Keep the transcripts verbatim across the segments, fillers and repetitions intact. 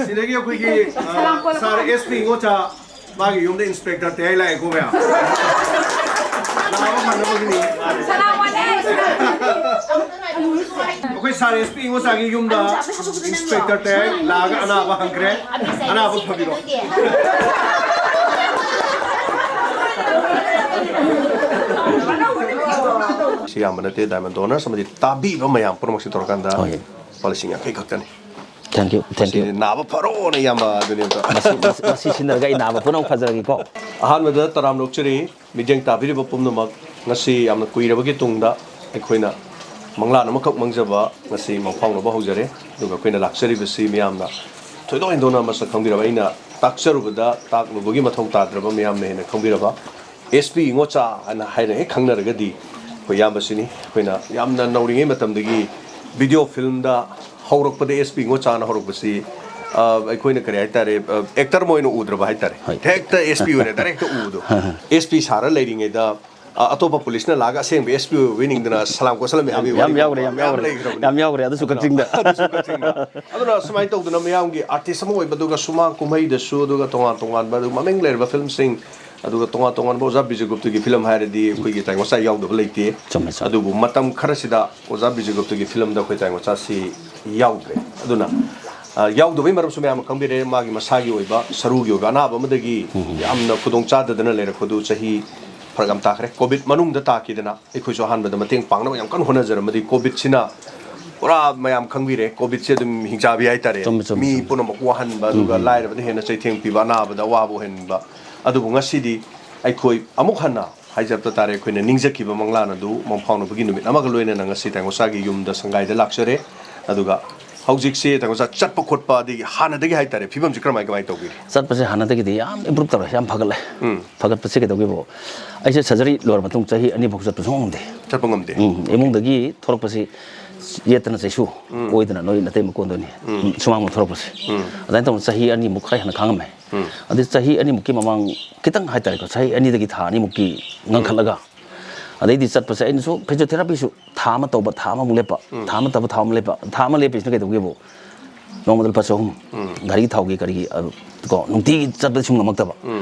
ꯁꯤꯗꯒꯤ ꯑꯩꯈꯣꯏꯒꯤ, ꯑ, ꯁꯥꯔ ꯑꯦꯁ ꯄꯤ ꯉꯣꯆꯥ, ꯃꯥꯒꯤ ꯌꯨꯝꯗ ꯏꯟꯁꯄꯦꯛꯇꯔ ꯇꯌꯥꯏ ꯂꯥꯛꯑꯦꯀꯣ ꯃꯌꯥꯝ꯫ ꯅꯥꯕ ꯐꯅꯕꯒꯤꯅꯤ꯫ ꯑꯩꯈꯣꯏ ꯁꯥꯔ ꯑꯦꯁ ꯄꯤ ꯉꯣꯆꯥꯒꯤ ꯌꯨꯝꯗ ꯏꯟꯁꯄꯦꯛꯇꯔ ꯇꯌꯥꯏ ꯂꯥꯛꯑꯒ ꯑꯅꯥꯕ ꯍꯪꯈ꯭ꯔꯦ꯫ ꯑꯅꯥꯕ ꯐꯕꯤꯔꯣ꯫ ꯁꯤ ꯌꯥꯝꯕ ꯅꯠꯇꯦ, ꯗꯥꯏꯃꯟ ꯗꯣꯅꯔꯁ ꯑꯃꯗꯤ ꯇꯥꯕꯤꯕ ꯃꯌꯥꯝ ꯄꯨꯝꯅꯃꯛꯁꯤ ꯇꯧꯔꯀꯥꯟꯗ ꯍꯣꯏ꯫ ꯂꯨꯄꯥ ꯂꯤꯁꯤꯡ ꯌꯥꯡꯈꯩ ꯈꯛꯇꯅꯤ꯫ Thank you, thank you. ꯃꯁꯤꯗꯤ ꯅꯥꯕ ꯐꯔꯣꯅ ꯏꯌꯥꯝꯕ ꯑꯗꯨꯅꯤ ꯑꯝꯇ꯫ ꯃꯁꯤ, ꯃꯁꯤ, ꯃꯁꯤ ꯁꯤꯟꯅꯔꯒ ꯑꯩ ꯅꯥꯕ ꯄꯨꯝꯅꯃꯛ ꯐꯖꯔꯒꯦꯀꯣ꯫ ꯑꯍꯥꯟꯕꯗ ꯇꯔꯥꯝꯅ ꯑꯣꯛꯆꯔꯤ, ꯃꯤꯠꯌꯦꯡ ꯇꯥꯕꯤꯔꯤꯕ ꯄꯨꯝꯅꯃꯛ꯫ ꯉꯁꯤ ꯌꯥꯝꯅ ꯀꯨꯏꯔꯕꯒꯤ ꯇꯨꯡꯗ ꯑꯩꯈꯣꯏꯅ ꯃꯪꯂꯥꯟ ꯑꯃꯈꯛ ꯃꯪꯖꯕ ꯉꯁꯤ ꯃꯪꯐꯥꯎꯅꯕ ꯍꯧꯖꯔꯦ꯫ ꯑꯗꯨꯒ ꯑꯩꯈꯣꯏꯅ ꯂꯥꯛꯆꯔꯤꯕꯁꯤ ꯃꯤꯌꯥꯝꯅ ꯊꯣꯏꯗꯣꯛ ꯍꯦꯟꯗꯣꯛꯅ ꯃꯁꯛ ꯈꯪꯕꯤꯔꯕ, ꯑꯩꯅ ꯇꯥꯛꯆꯔꯨꯕꯗ ꯇꯥꯛꯂꯨꯕꯒꯤ ꯃꯊꯧ ꯇꯥꯗ꯭ꯔꯕ, ꯃꯤꯌꯥꯝꯅ ꯍꯦꯟꯅ ꯈꯪꯕꯤꯔꯕ ꯑꯦꯁ ꯄꯤ ꯏꯉꯣꯆꯥ ꯍꯥꯏꯅ ꯍꯥꯏꯔꯒ ꯍꯦꯛ ꯈꯪꯅꯔꯒꯗꯤ ꯑꯩꯈꯣꯏ ꯏꯌꯥꯝꯕꯁꯤꯅꯤ꯫ ꯑꯩꯈꯣꯏꯅ ꯌꯥꯝꯅ ꯅꯧꯔꯤꯉꯩ ꯃꯇꯝꯗꯒꯤ ꯚꯤꯗꯤꯑꯣ ꯐꯤꯂꯝꯗ ꯍꯧꯔꯛꯄꯗ, ꯑꯦꯁ ꯄꯤ ꯏꯉꯣꯆꯥꯅ ꯍꯧꯔꯛꯄꯁꯤ, ꯑ, ꯑꯩꯈꯣꯏꯅ ꯀꯔꯤ ꯍꯥꯏꯇꯥꯔꯦ, ꯑ, ꯑꯦꯛꯇꯔ ꯑꯃ ꯑꯣꯏꯅ ꯎꯗ꯭ꯔꯕ ꯍꯥꯏꯇꯥꯔꯦ꯫ ꯍꯣꯏ꯫ ꯍꯦꯛꯇ ꯑꯦꯁ ꯄꯤ ꯑꯣꯏꯅ ꯗꯥꯏꯔꯦꯛꯇ ꯎꯕꯗꯣ꯫ ꯑꯦꯁ ꯄꯤ ꯁꯥꯔ ꯂꯩꯔꯤꯉꯩꯗ, ꯑ, ꯑꯇꯣꯞꯄ ꯄꯨꯂꯤꯁꯅ ꯂꯥꯛꯑꯒ ꯑꯁꯦꯡꯕ ꯑꯦꯁ ꯄꯤ ꯑꯣꯏꯕ ꯅꯤꯡꯗꯅ ꯁꯂꯥꯝ ꯀꯣꯠꯁꯜꯂꯝꯃꯦ ꯌꯥꯝ, ꯍꯥꯏꯕꯒꯤ ꯌꯥꯝ ꯋꯥꯔꯤ ꯌꯥꯎꯔꯦ, ꯌꯥꯝ ꯃꯌꯥꯝ ꯌꯥꯎꯔꯦ꯫ ꯂꯩꯈ꯭ꯔꯕꯅꯤ꯫ ꯌꯥꯝ ꯌꯥꯎꯔꯦ, ꯑꯗꯨꯁꯨ ꯑꯗꯨꯅ ꯀꯛꯆꯤꯡꯗ꯫ ꯑꯗꯨꯁꯨ ꯀꯛꯆꯤꯡꯗ꯫ ꯑꯗꯨꯅ ꯁꯨꯃꯥꯏꯅ ꯇꯧꯗꯅ ꯃꯌꯥꯝꯒꯤ ꯑꯥꯔꯇꯤꯁ ꯑꯃ ꯑꯣꯏꯕꯗꯨꯒ ꯁꯨꯃꯥꯡ ꯀꯨꯝꯍꯩꯗꯁꯨ, ꯑꯗꯨꯒ ꯇꯣꯉꯥꯟ ꯇꯣꯉꯥꯟꯕ ꯑꯗꯨ ꯃꯃꯤꯡ ꯂꯩꯔꯕ ꯐꯤꯂꯝꯁꯤꯡ, ꯑꯗꯨꯒ ꯇꯣꯉꯥꯟ ꯇꯣꯉꯥꯟꯕ ꯑꯣꯖꯥ ꯕꯤꯖꯨꯒꯨꯞꯇꯒꯤ ꯐꯤꯂꯝ ꯍꯥꯏꯔꯗꯤ ꯑꯩꯈꯣꯏꯒꯤ ꯇꯥꯏꯉꯣꯆꯥ ꯌꯥꯎꯗꯕ ꯂꯩꯇꯦ꯫ ꯆꯨꯝꯃꯦ, ꯆꯨꯝꯃꯦ꯫ ꯑꯗꯨꯕꯨ ꯃꯇꯝ ꯈꯔꯁꯤꯗ ꯑꯣꯖꯥ ꯕꯤꯖꯨꯒꯨꯞꯇꯒꯤ ꯐꯤꯂꯝꯗ ꯑꯩꯈꯣꯏ ꯇꯥꯏꯉꯣꯆꯥꯁꯤ ꯌꯥꯎꯗ꯭ꯔꯦ꯫ ꯑꯗꯨꯅ, ꯑ, ꯌꯥꯎꯗꯕꯩ ꯃꯔꯝꯁꯨ ꯃꯌꯥꯝ ꯑꯃ ꯈꯪꯕꯤꯔꯦ꯫ ꯃꯥꯒꯤ ꯃꯁꯥꯒꯤ ꯑꯣꯏꯕ ꯁꯔꯨꯒꯤ ꯑꯣꯏꯕ ꯑꯅꯥꯕ ꯑꯃꯗꯒꯤ ꯎꯝ꯫ ꯌꯥꯝꯅ ꯈꯨꯗꯣꯡ ꯆꯥꯗꯗꯅ ꯂꯩꯔꯛꯄꯗꯨ ꯆꯍꯤ ꯐꯔꯛ ꯌꯥꯝ ꯇꯥꯈ꯭ꯔꯦ꯫ ꯀꯣꯚꯤꯗ ꯃꯅꯨꯡꯗ ꯇꯥꯈꯤꯗꯅ ꯑꯩꯈꯣꯏꯁꯨ ꯑꯍꯥꯟꯕꯗ ꯃꯇꯦꯡ ꯄꯥꯡꯅꯕ ꯌꯥꯝ ꯀꯟꯅ ꯍꯣꯠꯅꯖꯔꯝꯃꯗꯤ, ꯀꯣꯚꯤꯗꯁꯤꯅ ꯄꯨꯔꯥ ꯃꯌꯥꯝ ꯈꯪꯕꯤꯔꯦ, ꯀꯣꯚꯤꯗꯁꯦ ꯑꯗꯨꯝ ꯍꯤꯡꯆꯥꯕꯤ ꯍꯥꯏꯇꯥꯔꯦ꯫ ꯆꯨꯝꯃꯦ, ꯆꯨꯝꯃꯦ, ꯃꯤ ꯆꯨꯝꯃꯦ꯫ ꯄꯨꯝꯅꯃꯛ ꯋꯥꯍꯟꯕ, ꯑꯗꯨꯒ ꯎꯝ꯫ ꯂꯥꯏꯔꯕꯗ ꯍꯦꯟꯅ ꯆꯩꯊꯦꯡ ꯄꯤꯕ, ꯑꯅꯥꯕꯗ ꯑꯋꯥꯕ ꯑꯣꯏꯍꯟꯕ꯫ ꯑꯗꯨꯕꯨ ꯉꯁꯤꯗꯤ ꯑꯩꯈꯣꯏ ꯑꯃꯨꯛ ꯍꯟꯅ ꯍꯥꯏꯖꯕ ꯇꯥꯔꯦ, ꯑꯩꯈꯣꯏꯅ ꯅꯤꯡꯖꯈꯤꯕ ꯃꯪꯂꯥꯟ ꯑꯗꯨ ꯃꯪꯐꯥꯎꯅꯕꯒꯤ ꯅꯨꯃꯤꯠ ꯑꯃꯒ ꯂꯣꯏꯅꯅ ꯉꯁꯤ ꯇꯥꯏꯉꯣꯆꯥꯒꯤ ꯌꯨꯝꯗ ꯁꯪꯒꯥꯏꯗ ꯂꯥꯛꯆꯔꯦ꯫ ꯑꯗꯨꯒ ꯍꯧꯖꯤꯛꯁꯦ ꯇꯥꯏꯉꯣꯆꯥ ꯆꯠꯄ ꯈꯣꯠꯄ ꯑꯗꯒꯤ ꯍꯥꯟꯅꯗꯒꯤ ꯍꯥꯏꯇꯥꯔꯦ, ꯐꯤꯕꯝꯁꯤ ꯀꯔꯝꯍꯥꯏ, ꯀꯃꯥꯏꯅ ꯇꯧꯕꯤꯔꯤ? ꯆꯠꯄꯁꯦ ꯍꯥꯟꯅꯗꯒꯤꯗꯤ ꯌꯥꯝ ꯏꯝꯄ꯭ꯔꯨꯞ ꯇꯧꯔꯦ, ꯌꯥꯝ ꯐꯒꯠꯂꯦ꯫ ꯎꯝ꯫ ꯐꯒꯠꯄꯁꯦ ꯀꯩꯗꯧꯒꯦꯕꯨ, ꯑꯩꯁꯦ ꯁꯔꯖꯔꯤ ꯂꯣꯏꯔ ꯃꯇꯨꯡ ꯆꯍꯤ ꯑꯅꯤꯐꯥꯎ ꯆꯠꯄ ꯁꯨꯡꯉꯝ ꯉꯝꯗꯦ꯫ ꯆꯠꯄ ꯉꯝꯗꯦ꯫ ꯎꯝ, ꯏꯃꯨꯡꯗꯒꯤ ꯊꯣꯛꯂꯛꯄꯁꯤ ꯌꯦꯠꯇꯅ ꯆꯩꯁꯨ ꯎꯝ꯫ ꯑꯣꯏꯗꯅ ꯅꯣꯏ ꯅꯇꯩ ꯃꯀꯣꯟꯗꯣꯏꯅꯤ꯫ ꯎꯝ꯫ ꯁꯨꯃꯥꯡꯗ ꯊꯣꯛꯂꯛꯄꯁꯦ꯫ ꯎꯝ꯫ ꯑꯗꯨꯃꯥꯏꯅ ꯇꯧꯅ ꯆꯍꯤ ꯑꯅꯤꯃꯨꯛ ꯈꯔ ꯍꯦꯟꯅ ꯈꯥꯡꯉꯝꯃꯦ꯫ ꯎꯝ꯫ ꯑꯗꯨ ꯆꯍꯤ ꯑꯅꯤꯃꯨꯛꯀꯤ ꯃꯃꯥꯡ ꯈꯤꯇꯪ ꯍꯥꯏꯇꯥꯔꯦꯀꯣ, ꯆꯍꯤ ꯑꯅꯤꯗꯒꯤ ꯊꯥ ꯑꯅꯤꯃꯨꯛꯀꯤ ꯉꯟꯈꯠꯂꯒ ꯑꯗꯩꯗꯤ ꯆꯠꯄꯁꯦ ꯑꯩꯅꯁꯨ physiotherapyꯁꯨ ꯊꯥ ꯑꯃ ꯇꯧꯕ, ꯊꯥ ꯑꯃꯃꯨꯛ ꯂꯦꯞꯄ, ꯊꯥ ꯑꯃ ꯇꯧꯕ, ꯊꯥ ꯑꯃ ꯂꯦꯞꯄ꯫ ꯊꯥ ꯑꯃ ꯂꯦꯞꯄꯤꯁꯤꯅ ꯀꯩꯗꯧꯒꯦꯕꯨ, ꯅꯣꯡꯃꯗ ꯂꯨꯄꯥ ꯆꯍꯨꯝ, ꯒꯥꯔꯤꯒꯤ ꯊꯥꯎꯒꯤ ꯀꯔꯤꯒꯤ, ꯑꯗꯨ ꯀꯣ, ꯅꯨꯡꯇꯤꯒꯤ ꯆꯠꯄꯗ ꯁꯨꯝ ꯉꯝꯃꯛꯇꯕ꯫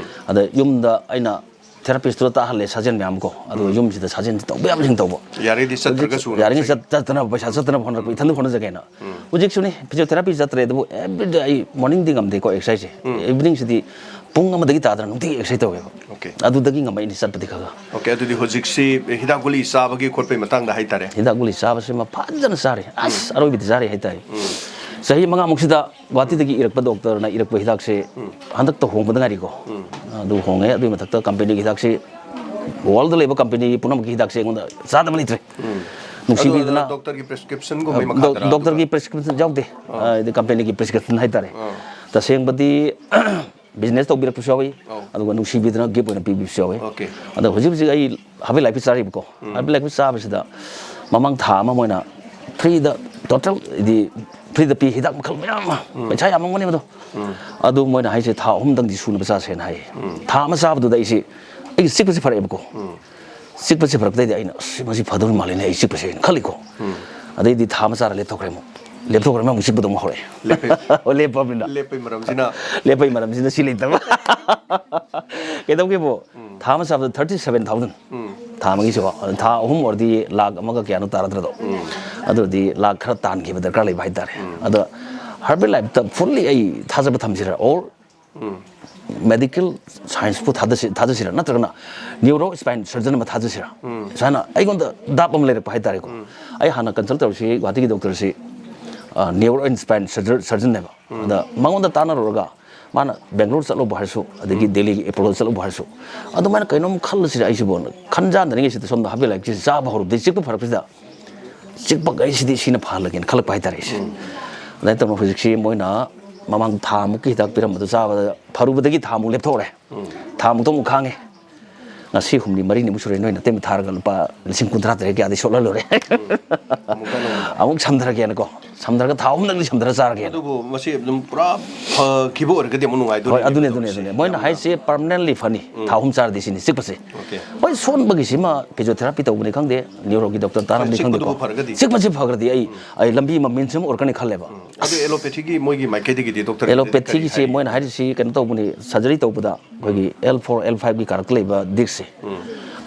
ꯑꯗ ꯌꯨꯝꯗ ꯑꯩꯅ therapistꯇꯨꯗ ꯇꯥꯍꯜꯂꯦ ꯁꯥꯖꯦꯜ ꯃꯌꯥꯝ ꯀꯣ, ꯑꯗꯨꯒ ꯌꯨꯝꯁꯤꯗ ꯁꯥꯖꯦꯜ ꯇꯧꯕ ꯌꯥꯕꯁꯤꯡ ꯇꯧꯕ꯫ ꯌꯥꯔꯤꯗꯤ ꯆꯠꯇ꯭ꯔꯒꯁꯨ ꯍꯧꯖꯤꯛ ꯌꯥꯔꯤꯉꯩ ꯆꯠ-, ꯆꯠꯇꯅꯕ, ꯄꯩꯁꯥ ꯆꯠꯇꯅꯕ ꯍꯣꯠꯅꯔꯛꯄ, ꯏꯊꯟꯗ ꯍꯣꯠꯅꯖꯒꯦꯅ꯫ ꯍꯧꯖꯤꯛꯁꯨꯅꯤ, physiotherapy ꯆꯠꯇ꯭ꯔꯦ, ꯑꯗꯨꯕꯨ everyday ꯑꯩ morningꯗꯤ ꯉꯝꯗꯦꯀꯣ exerciseꯁꯦ꯫ Eveningꯁꯤꯗꯤ ꯄꯨꯡ ꯑꯃꯗꯒꯤ ꯇꯥꯗꯅ ꯅꯨꯡꯇꯤꯒꯤ exercise ꯇꯧꯋꯦꯕ꯫ Okay꯫ ꯑꯗꯨꯗꯒꯤ ꯉꯝꯃꯛꯏꯅꯤ ꯆꯠꯄꯗꯤ ꯈꯔ ꯈꯔ꯫ Okay, ꯑꯗꯨꯗꯤ ꯍꯧꯖꯤꯛꯁꯤ ꯍꯤꯗꯥꯛ ꯒꯨꯂꯤ ꯆꯥꯕꯒꯤ ꯈꯣꯠꯄꯒꯤ ꯃꯇꯥꯡꯗ ꯍꯥꯏꯇꯥꯔꯦ꯫ ꯍꯤꯗꯥꯛ ꯒꯨꯂꯤ ꯆꯥꯕꯁꯤꯃ ꯐꯖꯅ ꯆꯥꯔꯤ꯫ ꯑꯁ, ꯑꯔꯣꯏꯕꯤꯗ ꯆꯥꯔꯤ ꯍꯥꯏꯇꯥꯔꯦ꯫ ꯆꯍꯤ ꯃꯉꯥꯃꯨꯛꯁꯤꯗ ꯒꯨꯍꯥꯇꯤꯗꯒꯤ ꯏꯔꯛꯄ doctorꯅ ꯏꯔꯛꯄ ꯍꯤꯗꯥꯛꯁꯦ ꯍꯟꯗꯛꯇ ꯍꯣꯡꯕꯗ ꯉꯥꯏꯔꯤꯀꯣ꯫ ꯑꯗꯨ ꯍꯣꯡꯉꯦ꯫ ꯑꯗꯨꯒꯤ ꯃꯊꯛꯇ companyꯒꯤ ꯍꯤꯗꯥꯛꯁꯦ, worldꯗ ꯂꯩꯕ company ꯄꯨꯝꯅꯃꯛꯀꯤ ꯍꯤꯗꯥꯛꯁꯦ ꯑꯩꯉꯣꯟꯗ ꯆꯥꯗꯕ ꯂꯩꯇ꯭ꯔꯦ꯫ ꯅꯨꯡꯁꯤꯕꯤꯗꯅ ꯑꯗꯣ doctorꯒꯤ prescriptionꯒꯨꯝꯕꯒꯤ ꯗꯣꯛ-, ꯃꯈꯥꯗꯔ? doctorꯒꯤ prescription ꯌꯥꯎꯗꯦ꯫ ꯑꯥ꯫ ꯑ, ꯍꯥꯏꯗꯤ companyꯒꯤ prescription ꯍꯥꯏꯇꯥꯔꯦ꯫ ꯑꯥ꯫ ꯇꯁꯦꯡꯕꯗꯤ business ꯇꯧꯕꯤꯔꯛꯄꯁꯨ ꯌꯥꯎꯏ, ꯑꯧ꯫ ꯑꯗꯨꯒ ꯅꯨꯡꯁꯤꯕꯤꯗꯅ gift ꯑꯣꯏꯅ ꯄꯤꯕꯤꯕꯁꯨ ꯌꯥꯎꯏ꯫ Okay꯫ ꯑꯗꯣ ꯍꯧꯖꯤꯛ ꯍꯧꯖꯤꯛ ꯑꯩ Herbal Lifeꯀꯤ ꯆꯥꯔꯤꯕꯀꯣ꯫ Herbal Lifeꯀꯤ ꯆꯥꯕꯁꯤꯗ ꯃꯃꯥꯡ ꯊꯥ ꯑꯃ ꯃꯣꯏꯅ freeꯗ, total ꯍꯥꯏꯗꯤ freeꯗ ꯄꯤ, ꯍꯤꯗꯥꯛ ꯃꯈꯜ ꯃꯌꯥꯝ ꯑꯃ꯫ ꯄꯩꯁꯥ ꯌꯥꯝꯃꯝꯒꯅꯤ ꯃꯗꯣ꯫ ꯑꯗꯨ ꯃꯣꯏꯅ ꯍꯥꯏꯁꯦ ꯊꯥ ꯑꯍꯨꯝꯗꯪꯗꯤ ꯁꯨꯅꯕ ꯆꯥꯁꯦꯅ ꯍꯥꯏꯌꯦ꯫ ꯊꯥ ꯑꯃ ꯆꯥꯕꯗꯨꯗ ꯑꯩꯁꯦ, ꯑꯩꯒꯤ ꯆꯤꯛꯄꯁꯦ ꯐꯔꯛꯑꯦꯕꯀꯣ꯫ ꯆꯤꯛꯄꯁꯦ ꯐꯔꯛꯄꯗꯩꯗꯤ ꯑꯩꯅ, "ꯑꯁ, ꯃꯁꯤ ꯐꯗꯧꯔꯤ ꯃꯥꯜꯂꯦꯅꯦ ꯑꯩ ꯆꯤꯛꯄꯁꯦ" ꯍꯥꯏꯅ ꯈꯜꯂꯤꯀꯣ꯫ ꯑꯗꯩꯗꯤ ꯊꯥ ꯑꯃ ꯆꯥꯔ ꯂꯦꯞꯊꯣꯛꯈ꯭ꯔꯦ ꯑꯃꯨꯛ꯫ ꯂꯦꯞꯊꯣꯛꯈ꯭ꯔꯦ ꯑꯃꯨꯛ ꯆꯤꯛꯄꯗꯣ ꯑꯃꯨꯛ ꯍꯧꯔꯛꯑꯦ꯫ ꯂꯦꯞꯄꯦ꯫ ꯑꯣ, ꯂꯦꯞꯄꯕꯅꯤꯅ꯫ ꯂꯦꯞꯄꯩ ꯃꯔꯝꯁꯤꯅ? ꯂꯦꯞꯄꯩ ꯃꯔꯝꯁꯤꯅ ꯁꯤ ꯂꯩꯇꯕ꯫ ꯀꯩꯗꯧꯒꯦꯕꯨ? ꯊꯥ ꯑꯃ ꯆꯥꯕꯗ thirty seven thousand꯫ ꯊꯥ ꯑꯃꯒꯤꯁꯤꯀꯣ꯫ ꯑꯗ ꯊꯥ ꯑꯍꯨꯝ ꯑꯣꯏꯔꯗꯤ ꯂꯥꯛ ꯑꯃꯒ ꯀꯌꯥꯅꯣ ꯇꯥꯔꯗ꯭ꯔꯗꯣ? ꯑꯗꯨꯗꯤ ꯂꯥꯛ ꯈꯔ ꯇꯥꯟꯈꯤꯕ ꯗꯔꯀꯥꯔ ꯂꯩꯕ ꯍꯥꯏꯇꯥꯔꯦ꯫ ꯑꯗꯣ Herbal Lifeꯇ fully ꯑꯩ ꯊꯥꯖꯕ ꯊꯝꯁꯤꯔ? Or medical scienceꯄꯨ ꯊꯥꯗꯁꯤ-, ꯊꯥꯖꯁꯤꯔ? ꯅꯠꯇ꯭ꯔꯒꯅ neuro spine surgeon ꯑꯃ ꯊꯥꯖꯁꯤꯔ? ꯁꯨꯃꯥꯏꯅ ꯑꯩꯉꯣꯟꯗ doubt ꯑꯃ ꯂꯩꯔꯛꯄ ꯍꯥꯏꯇꯥꯔꯦꯀꯣ꯫ ꯑꯩ ꯍꯥꯟꯅ consult ꯇꯧꯔꯤꯁꯤ ꯒꯨꯍꯥꯇꯤꯒꯤ doctorꯁꯤ, ꯑ, neuro and spine surgeon, surgeonꯅꯦꯕ꯫ ꯑꯗ ꯃꯉꯣꯟꯗ ꯇꯥꯟꯅꯔꯨꯔꯒ ꯃꯥꯅ ꯕꯦꯡꯒꯂꯣꯔ ꯆꯠꯂꯨꯕ ꯍꯥꯏꯔꯁꯨ, ꯑꯗꯒꯤ ꯗꯦꯜꯂꯤꯒꯤ ꯑꯦꯄꯣꯂꯣꯗ ꯆꯠꯂꯨꯕ ꯍꯥꯏꯔꯁꯨ, ꯑꯗꯨꯃꯥꯏꯅ ꯀꯩꯅꯣꯝ ꯈꯜꯂꯁꯤꯔ ꯑꯩꯁꯤꯕꯨ ꯈꯟꯖꯥꯟꯅꯔꯤꯉꯩꯁꯤꯗ ꯁꯣꯝꯗ Herbal Lifeꯀꯤ ꯆꯥꯕ ꯍꯧꯔꯨꯕꯗꯒꯤ ꯆꯤꯛꯄ ꯐꯔꯛꯄꯁꯤꯗ ꯆꯤꯛꯄꯈꯩꯁꯤꯗꯤ ꯁꯤꯅ ꯐꯍꯜꯂꯒꯦꯅ ꯈꯜꯂꯛꯄ ꯍꯥꯏꯇꯥꯔꯦ ꯑꯩꯁꯦ꯫ ꯑꯗꯨꯃꯥꯏꯅ ꯇꯧꯅ ꯍꯧꯖꯤꯛꯁꯤ ꯃꯣꯏꯅ ꯃꯃꯥꯡ ꯊꯥ ꯑꯃꯨꯛꯀꯤ ꯍꯤꯗꯥꯛ ꯄꯤꯔꯝꯕꯗꯨ ꯆꯥꯕꯗ ꯐꯔꯨꯕꯗꯒꯤ ꯊꯥ ꯑꯃꯨꯛ ꯂꯦꯞꯊꯣꯛꯎꯔꯦ꯫ ꯊꯥ ꯑꯃꯨꯛꯇ ꯑꯃꯨꯛ ꯈꯥꯡꯉꯦ꯫ ꯉꯁꯤ ꯍꯨꯝꯅꯤ ꯃꯔꯤꯅꯤꯃꯨꯛ ꯁꯨꯔꯦ ꯅꯣꯏ ꯅꯇꯩꯃ ꯊꯥꯔꯒ ꯂꯨꯄꯥ ꯂꯤꯁꯤꯡ ꯀꯨꯟꯊ꯭ꯔꯥ ꯇꯔꯦꯠ ꯀꯌꯥꯗꯤ ꯁꯣꯠꯍꯜꯂꯨꯔꯦ꯫ ꯑꯃꯨꯛ ꯁꯝꯊꯔꯒꯦꯅꯀꯣ꯫ ꯁꯝꯊꯔꯒ ꯊꯥ ꯑꯍꯨꯝꯗꯪꯗꯤ ꯁꯝꯊꯔ ꯆꯥꯔꯒꯦ꯫ ꯑꯗꯨꯕꯨ ꯃꯁꯤ ꯑꯗꯨꯝ ꯄꯨꯔꯥ ꯐꯈꯤꯕ ꯑꯣꯏꯔꯒꯗꯤ ꯑꯃꯨꯛ ꯅꯨꯡꯉꯥꯏꯗꯣꯏꯅꯤ꯫ ꯍꯣꯏ, ꯑꯗꯨꯅꯦ ꯑꯗꯨꯅꯦ ꯑꯗꯨꯅꯦ ꯃꯣꯏꯅ ꯍꯥꯏꯁꯦ permanently ꯐꯅꯤ, ꯊꯥ ꯑꯍꯨꯝ ꯆꯥꯔꯗꯤ ꯁꯤꯅꯤ ꯆꯤꯛꯄꯁꯦ꯫ Okay. ꯍꯣꯏ, ꯁꯣꯟꯕꯒꯤꯁꯤꯃ physiotherapy ꯇꯧꯕꯅꯤ ꯈꯪꯗꯦ, neuro ꯒꯤ doctor ꯇꯥꯟꯅꯕꯅꯤ ꯈꯪꯗꯦꯀꯣ꯫ ꯆꯤꯛꯄꯗꯨꯕꯨ ꯐꯔꯒꯗꯤ? ꯆꯤꯛꯄꯁꯦ ꯐꯈ꯭ꯔꯗꯤ ꯑꯩ ꯑꯩ ꯂꯝꯕꯤ ꯑꯃ means ꯑꯃ ꯑꯣꯏꯔꯛꯀꯅꯤ ꯈꯜꯂꯦꯕ꯫ ꯑꯗꯨ allopathy ꯒꯤ ꯃꯣꯏꯒꯤ ꯃꯥꯏꯀꯩꯗꯒꯤꯗꯤ doctor ꯒꯤꯗꯤ Allopathy ꯀꯔꯤ ꯒꯤꯁꯦ ꯍꯥꯏꯔꯤ? ꯃꯣꯏꯅ ꯍꯥꯏꯔꯤꯁꯤ ꯀꯩꯅꯣ ꯇꯧꯕꯅꯤ, surgery ꯇꯧꯕꯗ ꯑꯩꯈꯣꯏꯒꯤ L four, L five ꯒꯤ ꯀꯥꯔꯛꯇ ꯂꯩꯕ disc ꯁꯦ